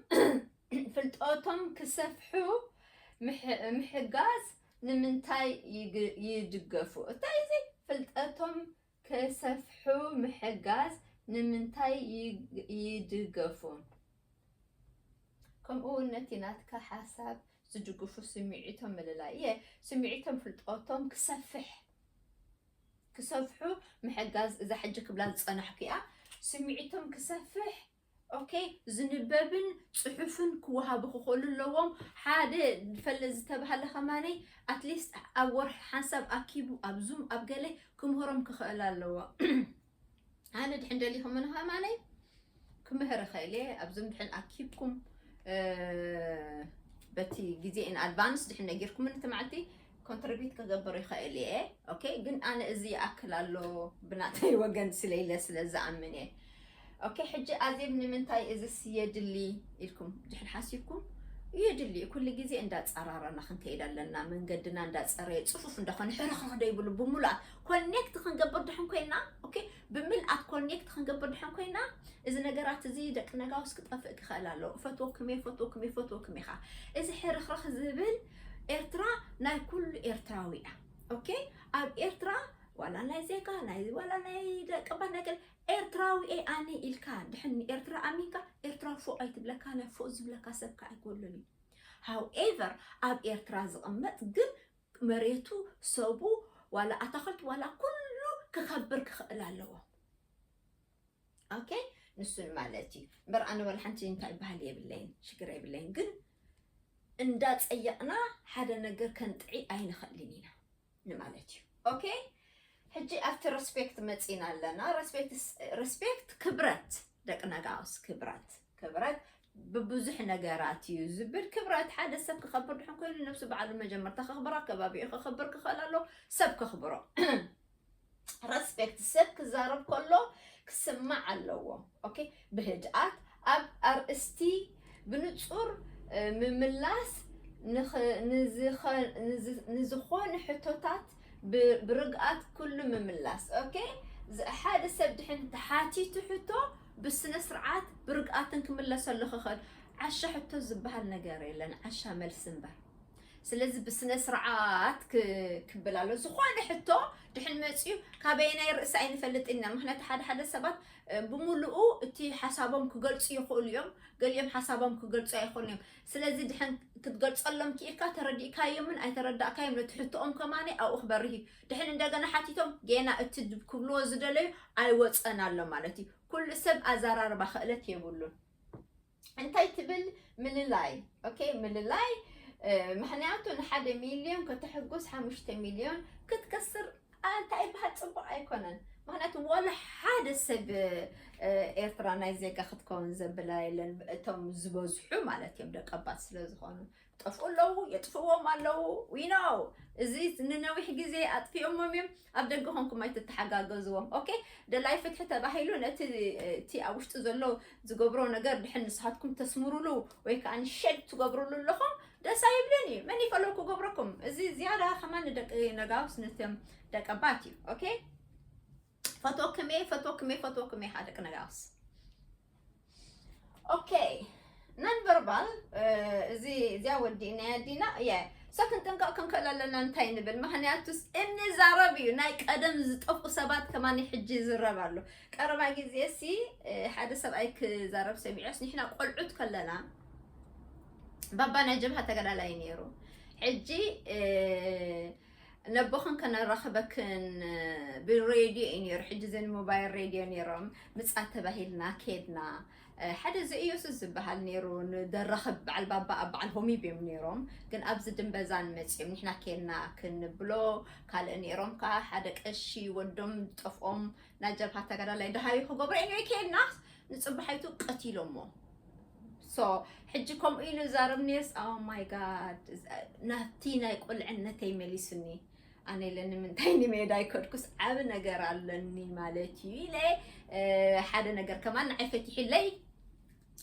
ፍልጠቶም ክሰፍሑ ምሕጋዝ ንምንታይ ይድገፉ እንታይ እዚ ፍልጠቶም ክሰፍሑ ምሕጋዝ ንምንታይ ይድገፉ? ከምኡ እውን ነቲ ናትካ ሓሳብ ዝድግፉ ስምዒቶም ምልላይ እየ። ስምዒቶም ፍልጠቶም ክሰፍሕ ክሰፍሑ ምሕጋዝ። እዛ ሕጂ ክብላ ዝጸናሕኩ እያ። ስምዒቶም ክሰፍሕ፣ ኦኬ፣ ዝንበብን ጽሑፍን ክወሃቡ ክኽእሉ ኣለዎም። ሓደ ፈለ ዝተባህለ ከማነይ ኣትሊስት ኣብ ወርሒ ሓንሳብ ኣኪቡ ኣብ ዙም ኣብ ገለ ክምህሮም ክኽእል ኣለዎ። ኣነ ድሕን ደሊኹም ምን ከማነይ ክምህር እኽእል እየ። ኣብ ዙም ድሕን ኣኪብኩም በቲ ግዜ ኢን ኣድቫንስ ድሕን ነጊርኩም እቲ መዓልቲ ኮንትሪቢዩት ክገብር ይኽእል እየ። ኦኬ፣ ግን ኣነ እዚ ይኣክል ኣሎ ብናተይ ወገን ስለ ኢለ ስለ ዝኣምን እየ። ኦኬ፣ ሕጂ ኣዜብ ንምንታይ እዚ የድሊ ኢልኩም ድሕን ሓሲብኩም፣ የድሊ ኩሉ ግዜ እንዳጸራረና ክንከይድ ኣለና። መንገድና እንዳጸረየ ጽፉፍ እንዳኾነ ሕርኽርኽ ደይብሉ ብምሉኣት ኮኔክት ክንገብር ድሕን ኮይና፣ ኦኬ፣ ብምልኣት ኮኔክት ክንገብር ድሕን ኮይና፣ እዚ ነገራት እዚ ደቂ ነጋውስ ክጠፍእ ክኽእል ኣለዎ። እፈትወኩም እየ፣ እፈትወኩም እየ፣ እፈትወኩም እየ። እዚ ሕርኽርኽ ዝብል ኤርትራ ናይ ኩሉ ኤርትራዊ እያ። ኦኬ፣ ኣብ ኤርትራ ዋላ ናይ ዜጋ ናይ ዋላ ናይ ደቂ ባንዳ ገለ ኤርትራዊ እየ ኣነ ኢልካ ድሕን ኤርትራ ኣሚንካ ኤርትራ ፎእ ኣይትብለካ፣ ናይ ፎእ ዝብለካ ሰብካ ኣይኮሉን እዩ። ሃውኤቨር ኣብ ኤርትራ ዝቕመጥ ግን መሬቱ ሰቡ ዋላ ኣታኽልት ዋላ ኩሉ ክኸብር ክኽእል ኣለዎ። ኦኬ፣ ንሱን ማለት እዩ እምበር ኣነ ዋላ ሓንቲ እንታይ ይበሃል የብለይን፣ ሽግር የብለይን። ግን እንዳጸየቕና ሓደ ነገር ከንጥዒ ኣይንኽእልን ኢና ንማለት እዩ። ኦኬ፣ ሕጂ ኣብቲ ሬስፔክት መጺና ኣለና። ሬስፔክት ክብረት፣ ደቂ ነጋውስ ክብረት፣ ክብረት ብብዙሕ ነገራት እዩ ዝብል። ክብረት ሓደ ሰብ ክኸብር ድሕን ኮይኑ ነብሱ ባዕሉ መጀመርታ ከኽብራ፣ ከባቢኡ ከኽብር ክኽእል ኣለዎ፣ ሰብ ከኽብሮ። ሬስፔክት ሰብ ክዛረብ ከሎ ክስማዕ ኣለዎ። ኦኬ፣ ብህድኣት ኣብ ኣርእስቲ ብንጹር ምምላስ፣ ንዝኾነ ሕቶታት ብርግኣት ኩሉ ምምላስ። ኦኬ፣ ሓደ ሰብ ድሕን ተሓቲቱ ሕቶ ብስነ ስርዓት ብርግኣትን ክምለሰሉ ክኽእል። ዓሻ ሕቶ ዝበሃል ነገር የለን፣ ዓሻ መልሲ እምበር። ስለዚ ብስነ ስርዓት ክብል ኣሎ። ዝኾነ ሕቶ ድሕን መፅዩ ካበየናይ ርእሲ ኣይንፈልጥ ኢና። ምክንያቱ ሓደ ሓደ ሰባት ብምሉኡ እቲ ሓሳቦም ክገልፁ ይኽእሉ እዮም፣ ገሊኦም ሓሳቦም ክገልፁ ኣይኽእሉን እዮም። ስለዚ ድሕን ክትገልፀሎም ክኢልካ ተረዲእካዮምን ኣይተረዳእካዮም ነቲ ሕቶኦም ከማኒ ኣብኡ ክበርህ እዩ። ድሕን እንደገና ሓቲቶም ገና እቲ ክብልዎ ዝደለዩ ኣይወፀን ኣሎ ማለት እዩ። ኩሉ ሰብ ኣዘራርባ ክእለት የብሉን። እንታይ ትብል? ምልላይ። ኦኬ፣ ምልላይ። ምክንያቱ ንሓደ ሚልዮን ከተሕጉስ ሓሙሽተ ሚልዮን ክትከስር እንታይ ይበሃል፣ ፅቡቅ ኣይኮነን። ምክንያቱ ወላ ሓደ ሰብ ኤርትራ ናይ ዜጋ ክትከውን ዘብላ የለን፣ እቶም ዝበዝሑ ማለት እዮም ደቀባት ስለ ዝኾኑ። ጠፍኡ ኣለዉ፣ የጥፍዎም ኣለዉ። We know። እዚ ንነዊሕ ግዜ ኣጥፊኦሞም እዮም። ኣብ ደገ ኮንኩም ኣይትተሓጋገዝዎም። ኦኬ፣ ደላይ ፍትሒ ተባሂሉ ነቲ እቲ ኣብ ውሽጡ ዘሎ ዝገብሮ ነገር ድሕን ንስኻትኩም ተስምሩሉ ወይ ከዓ ሸድ ትገብሩሉ ኣለኹም ደስ ኣይብልን እዩ። መን ይፈለኩ ገብረኩም? እዚ ዝያዳ ከማን ንደቂ ነጋውስ ነቶም ደቀባት እዩ። ኦኬ፣ ፈትወኩም እየ፣ ፈትወኩም እየ፣ ፈትወኩም እየ፣ ደቂ ነጋውስ። ኦኬ፣ ናን ቨርባል እዚ እዚኣ ወዲእናያ ዲና እየ። ሶ ክንጥንቀቕ ክንክእል ኣለና። እንታይ ንብል? ምክንያቱስ እንዛረብ እዩ ናይ ቀደም ዝጠፍኡ ሰባት ከማን ሕጂ ይዝረብ ኣሎ። ቀረባ ግዜ ሲ ሓደ ሰብኣይ ክዛረብ ሰሚዐስ፣ ንሕና ቆልዑት ከለና ባባ ናይ ጀብሃ ተጋዳላይ ነይሩ። ሕጂ ነቦኽን ከነራኽበክን ብሬድዮ እዩ ነይሩ። ሕጂ ዘን ሞባይል ሬድዮ ነይሮም። ምጻ ተባሂልና ኬድና። ሓደ ዘኢየሱስ ዝበሃል ነይሩ ንደራኽብ በዓል ባባ ኣብ በዓል ሆሚብ እዮም ነይሮም። ግን ኣብዚ ድንበዛን መጺኦም ንሕና ኬድና ክንብሎ ካልእ ነይሮም። ከዓ ሓደ ቀሺ ወዶም ጠፍኦም ናይ ጀብሃ ተጋዳላይ ደሃዩ ክገብሮ። ኤኒወይ ኬድና ንጽባሒቱ ቀቲሎሞ። ሶ ሕጂ ከምኡ ኢሉ ዛረብ ኔርስ፣ ኦ ማይ ጋድ፣ ናብቲ ናይ ቁልዕነተይ መሊሱኒ። ኣነ ኢለ ንምንታይ ንሜዳ ኣይከድኩስ ዓቢ ነገር ኣለኒ ማለት እዩ ኢለ ሓደ ነገር ከማን ንዓይ ፈቲሕለይ።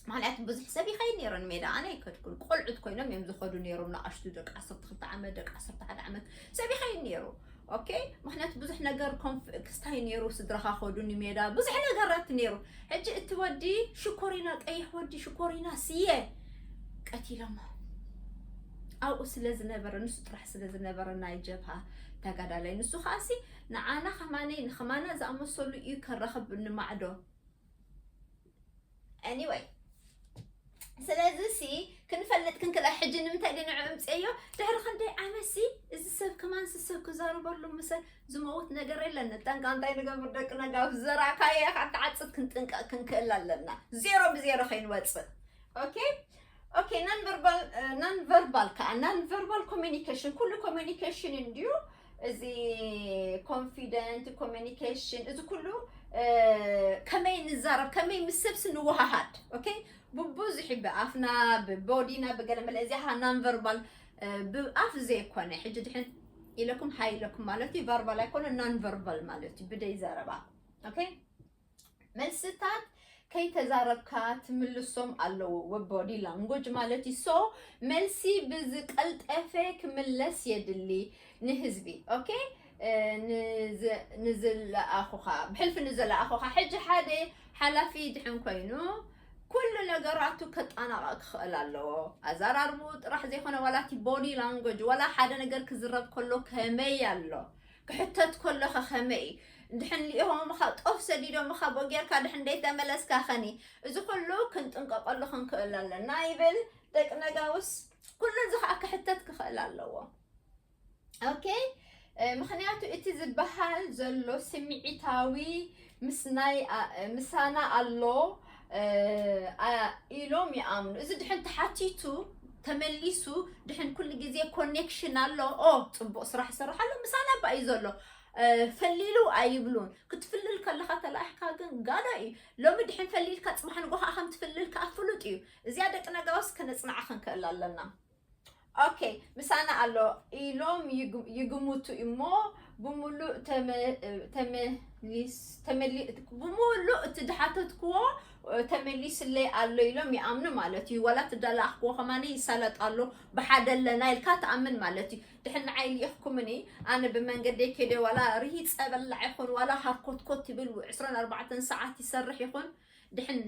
ምክንያቱ ብዙሕ ሰብ ይኸይድ ነይሩ ንሜዳ፣ ኣነ ኣይከድኩን። ቆልዑት ኮይኖም እዮም ዝኸዱ ነይሮም፣ ንኣሽቱ ደቂ ዓሰርተ ክልተ ዓመት፣ ደቂ ዓሰርተ ሓደ ዓመት ሰብ ይኸይድ ነይሩ። ኦኬ፣ ምክንያቱ ብዙሕ ነገር ኮንፍ-፣ ክስታይ ነይሩ፣ ስድራኻ ከዱ ንሜዳ፣ ብዙሕ ነገራት ነይሩ። ሕጂ እቲ ወዲ ሽኮሪና፣ ቀይሕ ወዲ ሽኮሪና ስየ ቀቲሎሞ። ኣብኡ ስለ ዝነበረ፣ ንሱ ጥራሕ ስለ ዝነበረ ናይ ጀብሃ ተጋዳላይ፣ ንሱ ከኣሲ ንዓና ከማነይ ንኸማና ዝኣመሰሉ እዩ ከራኽብ ንማዕዶ። ኤኒወይ፣ ስለዚ ሲ ክንፈልጥ ክንክእል ሕጂ ንምንታይ ዲ ንዕኡ እምፅእዮ? ድሕሪ ክንደይ ዓመት ሲ እዚ ሰብ ከማን ሲ ሰብ ክዛረበሉ ምሰ ዝመውት ነገር የለን። ጠንቃ እንታይ ንገብር ደቂ ነጋ? ኣብ ዝዘራእካዮ ኢኻ ትዓፅድ። ክንጥንቀቕ ክንክእል ኣለና። ዜሮ ብዜሮ ከይንወፅእ። ኦኬ? ኦኬ፣ non verbal፣ non verbal ከዓ non verbal communication፣ ኩሉ ኮሚኒኬሽን እንድዩ። እዚ ኮንፊደንት ኮሚኒኬሽን፣ እዚ ኩሉ ከመይ ንዛረብ፣ ከመይ ምስ ሰብሲ ንወሃሃድ። ኦኬ፣ ብብዙሕ ብኣፍና ብቦዲና ብገለመለ እዚኣ non verbal፣ ብኣፍ ዘይኮነ ሕጂ ድሕን ኢለኩም ሃይ ኢለኩም ማለት እዩ። ቨርባል ኣይኮነ፣ non verbal ማለት እዩ፣ ብደይ ዘረባ። ኦኬ፣ መልስታት ከይተዛረብካ ትምልሶም ኣለዎ፣ ወ ቦዲ ላንጉጅ ማለት እዩ። ሶ መልሲ ብዝቀልጠፈ ክምለስ የድሊ ንህዝቢ። ኦኬ፣ ንዝለኣኹኻ፣ ብሕልፊ ንዝለኣኹኻ። ሕጂ ሓደ ሓላፊ ድሕን ኮይኑ ኩሉ ነገራቱ ከጣናቐቕ ክኽእል ኣለዎ። ኣዘራርቡ ጥራሕ ዘይኮነ ዋላ እቲ ቦዲ ላንጉጅ ዋላ ሓደ ነገር ክዝረብ ከሎ ከመይ ኣሎ፣ ክሕተት ከሎ ከመይ እዩ፣ እንድሕን ልኢኾምኻ ጦፍ ሰዲዶምኻ ቦጌርካ ድሕን ደይተመለስካ ኸኒ፣ እዚ ኩሉ ክንጥንቀቐሉ ክንክእል ኣለና ይብል። ደቂ ነጋውስ ኩሉ እዚ ኸዓ ክሕተት ክኽእል ኣለዎ። ኦኬ፣ ምኽንያቱ እቲ ዝበሃል ዘሎ ስምዒታዊ ምስናይ ምሳና ኣሎ ኢሎም ይኣምኑ። እዚ ድሕን ተሓቲቱ ተመሊሱ ድሕን ኩሉ ግዜ ኮኔክሽን ኣሎ። ኦ፣ ፅቡቕ ስራሕ ይሰርሕ ኣሎ፣ ምሳና ባ እዩ ዘሎ። ፈሊሉ ኣይብሉን። ክትፍልል ከለኻ ተላኢሕካ ግን ጋዳ እዩ። ሎሚ ድሕን ፈሊልካ ፅባሕ ንጎ ከዓ ከም ትፍልል ከዓ ፍሉጥ እዩ። እዚኣ ደቂ ነጋውስ ከነፅንዓ ክንክእል ኣለና። ኦኬ፣ ምሳና ኣሎ ኢሎም ይግምቱ እሞ ብሙሉእ ተመሊስ ተመሊ ብሙሉእ እቲ ድሓተትክዎ ተመሊስለይ ኣሎ ኢሎም ይኣምኑ ማለት እዩ። ዋላ እቲ ዳላኣኽክዎ ከማኒ ይሳለጥ ኣሎ ብሓደ ኣለና ኢልካ ትኣምን ማለት እዩ። ድሕን ንዓይ ልኢኽኩምኒ ኣነ ብመንገደይ ከይደ ዋላ ርሂፀ በላዕ ይኹን ዋላ ሃርኮትኮት ትብል ዕስራን ኣርባዕተን ሰዓት ይሰርሕ ይኹን ድሕን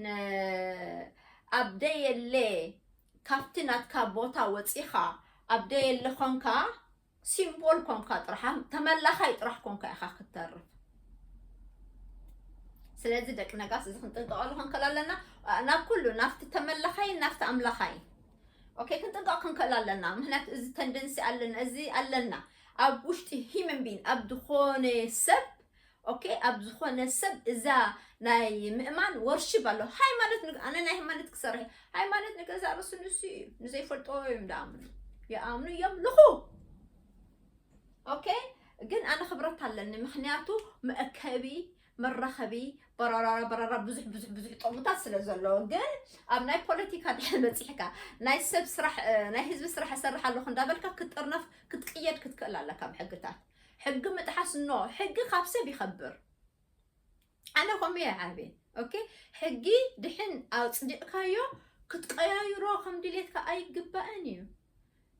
ኣብ ደየለ ካብቲ ናትካ ቦታ ወፂኻ ኣብ ደየለ ኾንካ ሲምቦል ኮንካ ጥራሕ ተመላኻይ ጥራሕ ኮንካ ኢኻ ክትተርፍ። ስለዚ ደቂ ነጋስ እዚ ክንጥንቀቐሉ ክንክእል ኣለና። ናብ ኩሉ ናብቲ ተመላኻይ ናብቲ ኣምላኻይ ኦኬ ክንጥንቀቕ ክንክእል ኣለና። ምክንያቱ እዚ ተንደንሲ ኣለና፣ እዚ ኣለና ኣብ ውሽጢ ሂመን ቢን ኣብ ዝኾነ ሰብ ኦኬ ኣብ ዝኾነ ሰብ እዛ ናይ ምእማን ወርሽብ ኣሎ። ሃይማኖት ኣነ ናይ ሃይማኖት ክሰርሕ ሃይማኖት ንገዛ ርእሱ ንሱ እዩ። ንዘይፈልጦ እዮም ዳኣምኑ ይኣምኑ እዮም ልኹ ኦኬ ግን ኣነ ክብረት ኣለኒ ምክንያቱ መእከቢ መራኸቢ በራራራ በራራ ብዙሕ ብዙሕ ብዙሕ ጠሙታት ስለ ዘለዎ ግን ኣብ ናይ ፖለቲካ ድሕን በፂሕካ ናይ ሰብ ስራሕ ናይ ህዝቢ ስራሕ እሰርሕ ኣለኹ እንዳበልካ ክትጥርነፍ ክትቅየድ ክትክእል ኣለካ ብሕግታት ሕጊ ምጥሓስ ኖ ሕጊ ካብ ሰብ ይኸብር ኣነ ከምኡ እየ ዓብየ ኦኬ ሕጊ ድሕን ኣፅዲቕካዮ ክትቀያይሮ ከም ድሌትካ ኣይግባእን እዩ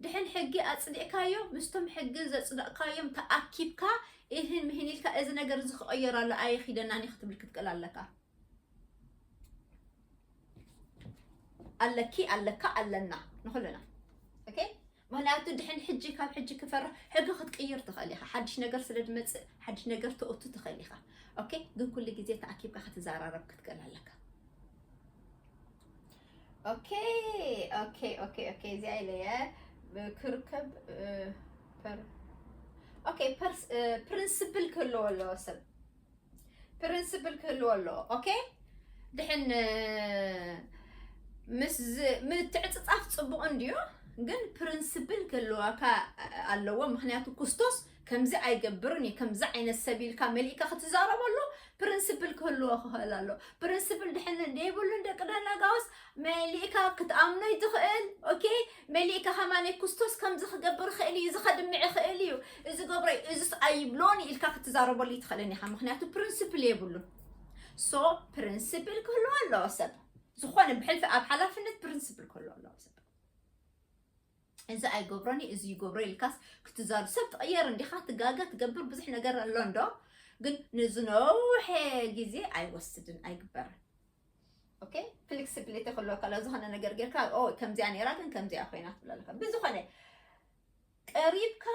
ድሕን ሕጊ ኣፅዲቕካዮ ምስቶም ሕጊ ዘፅደቕካዮም ተኣኪብካ ይህን ምሂን ኢልካ እዚ ነገር እዚ ክቐየር ኣሎ ኣይኺደናን ክትብል ክትክእል ኣለካ ኣለኪ ኣለካ ኣለና ንኩልና ኦኬ ምክንያቱ ድሕን ሕጂ ካብ ሕጂ ክፈርሕ ሕጊ ክትቅይር ትኽእል ኢኻ ሓድሽ ነገር ስለ ድመፅእ ሓድሽ ነገር ተእቱ ትኽእል ኢኻ ኦኬ ግን ኩሉ ግዜ ተኣኪብካ ክትዘራረብ ክትክእል ኣለካ ኦኬ ኦኬ ኦኬ ኦኬ እዚኣ ኢለየ ክርከብ ኦኬ ፕሪንስፕል ክህልዎ ኣለዎ ሰብ ፕሪንስፕል ክህልዎ ኣለዎ ኦኬ ድሕን ምስ ምትዕፅፃፍ ፅቡቕ እንድዩ ግን ፕሪንስፕል ክህልወካ ኣለዎ ምክንያቱ ኩስቶስ ከምዚ ኣይገብርን እዩ ከምዚ ዓይነት ሰብ ኢልካ መሊእካ ክትዛረበሉ ፕሪንስፕል ክህልዎ ክኽእል ኣሎ ፕሪንስፕል ድሕን ዘይብሉን ደቂ ደነጋውስ መሊእካ ክትኣምኖ ይትኽእል ኦኬ መሊእካ ከማነይ ኩስቶስ ከምዚ ክገብር ይኽእል እዩ እዚ ከድምዕ ይኽእል እዩ እዚ ገብሮ እዚስ ኣይብሎን ኢልካ ክትዛረበሉ ይትኽእልን ኢኻ ምክንያቱ ፕሪንስፕል የብሉን ሶ ፕሪንስፕል ክህልዎ ኣለዎ ሰብ ዝኾነ ብሕልፊ ኣብ ሓላፍነት ፕሪንስፕል ክህልዎ ኣለዎ ሰብ እዚ ኣይገብሮን እዚ ይገብሮ ኢልካስ ክትዛሩ ሰብ ትቕየር እንዲኻ ትጋገ ትገብር ብዙሕ ነገር ኣሎ እንዶ ግን ንዝነውሐ ግዜ ኣይወስድን ኣይግበርን ኦኬ ፍሌክሲቢሊቲ ክህልወካ ኣሎ ዝኾነ ነገር ጌርካ ኦ ከምዚኣ ነይራ ግን ከምዚኣ ኮይና ትብለለካ ብዝኾነ ቀሪብካ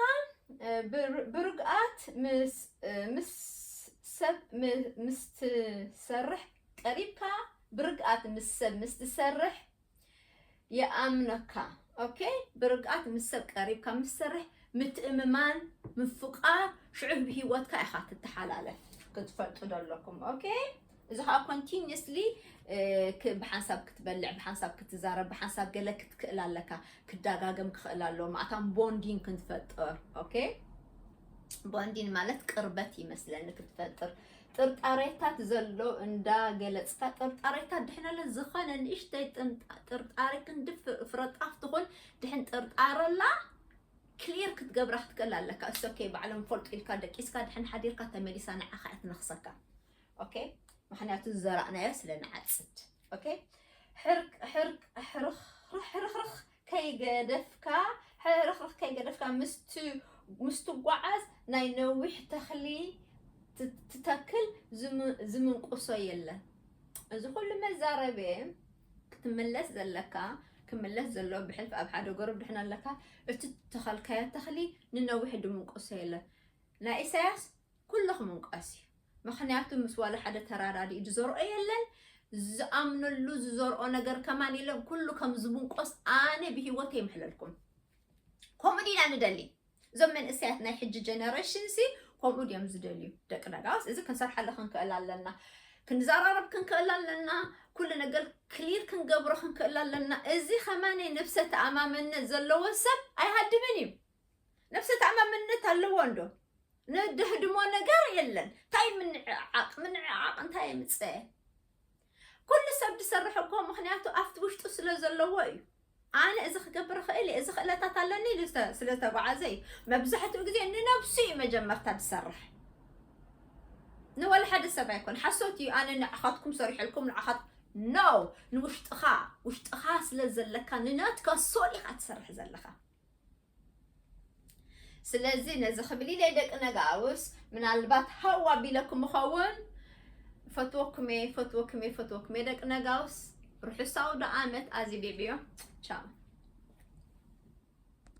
ብርግኣት ምስ ሰብ ምስ ትሰርሕ ቀሪብካ ብርግኣት ምስ ሰብ ምስ ትሰርሕ ይኣምነካ። ኦኬ፣ ብርግኣት ምስ ሰብ ቀሪብካ ምስ ትሰርሕ ምትእምማን፣ ምፍቃር፣ ሽዑ ብህይወትካ ኢኻ ትተሓላለፍ። ክትፈልጡ ደለኩም። ኦኬ፣ እዚ ከዓ ኮንቲኒስሊ ብሓንሳብ ክትበልዕ፣ ብሓንሳብ ክትዛረብ፣ ብሓንሳብ ገለ ክትክእል ኣለካ። ክዳጋገም ክኽእል ኣለዎ። ማእታም ቦንዲን ክንፈጥር። ኦኬ፣ ቦንዲን ማለት ቅርበት ይመስለኒ ክትፈጥር። ጥርጣሬታት ዘሎ እንዳገለጽካ፣ ጥርጣሬታት ድሕነለ ዝኾነ ንእሽተይ ጥንጣ- ጥርጣሬ ክንዲ ፍ- ፍረጣፍ ትኹን ድሕን ጥርጣረላ ክሊር ክትገብራ ክትክእል ኣለካ። እሱ ኦኬ፣ ባዕሎም ፈልጡ ኢልካ ደቂስካ ድሕን ሓዲርካ ተመሊሳ ንዓኻ እያ ትነኽሰካ። ኦኬ፣ ምክንያቱ ዝዘራእናዮ ስለ ንዓጽድ። ኦኬ፣ ሕርክ ሕርክ ሕርኽ ሕርኽርኽ ከይገደፍካ፣ ሕርኽርኽ ከይገደፍካ ምስቲ ምስ ትጓዓዝ ናይ ነዊሕ ተኽሊ ት- ትተክል ዝም- ዝምንቁሶ የለን። እዚ ኩሉ መዛረቤ ክትምለስ ዘለካ፣ ክምለስ ዘሎ ብሕልፊ ኣብ ሓደ ገረብ ድሕን ኣለካ፣ እቲ ተኸልካዮ ተኽሊ ንነዊሕ ድምንቁሶ የለን። ናይ ኢሳያስ ኩሉ ክምንቀስ እዩ። ምክንያቱ ምስ ዋላ ሓደ ተራዳዲኡ ዝዘርኦ የለን፣ ዝኣምነሉ ዝዘርኦ ነገር ከማን የለን። ኩሉ ከም ዝምንቆስ ኣነ ብህይወት የምሕለልኩም። ከምኡ ዲና ንደሊ? እዞም መንእሰያት ናይ ሕጂ ጀነሬሽን ሲ ከምኡ ድዮም ዝደልዩ? ደቂ ነጋውስ እዚ ክንሰርሓሉ ክንክእል ኣለና፣ ክንዘራረብ ክንክእል ኣለና፣ ኩሉ ነገር ክሊር ክንገብሮ ክንክእል ኣለና። እዚ ከማነይ ነብሰ ተኣማመነት ዘለዎ ሰብ ኣይሃድምን እዩ። ነብሰ ተኣማመነት ኣለዎ እንዶ? ንድህድሞ ነገር የለን። እንታይ ምንዕዓቕ፣ ምንዕዓቕ እንታይ የምፅአ? ኩሉ ሰብ ዝሰርሕ እኮ ምክንያቱ ኣብቲ ውሽጡ ስለ ዘለዎ እዩ። ኣነ እዚ ክገብር እኽእል እየ፣ እዚ ክእለታት ኣለኒ ኢሉ ስለ ዝተጓዓዘ እዩ። መብዛሕትኡ ግዜ ንነብሱ እዩ መጀመርታ ዝሰርሕ፣ ንወላ ሓደ ሰብ ኣይኮን። ሓሶት እዩ። ኣነ ንዓኻትኩም ሰሪሐልኩም ንዓኻት ኖ፣ ንውሽጥኻ ውሽጥኻ ስለ ዘለካ ንናትካ ሶል ኢኻ ትሰርሕ ዘለኻ። ስለዚ ነዚ ክብል ኢለ ደቂ ነጋውስ ምናልባት ሃዋ ቢለኩም እኸውን። ፈትወኩሜ ፈትወኩሜ ፈትወኩሜ ደቂ ነጋውስ። ርሑስ ኣውደ ዓመት። ኣዚ ቤቢዮ ቻው።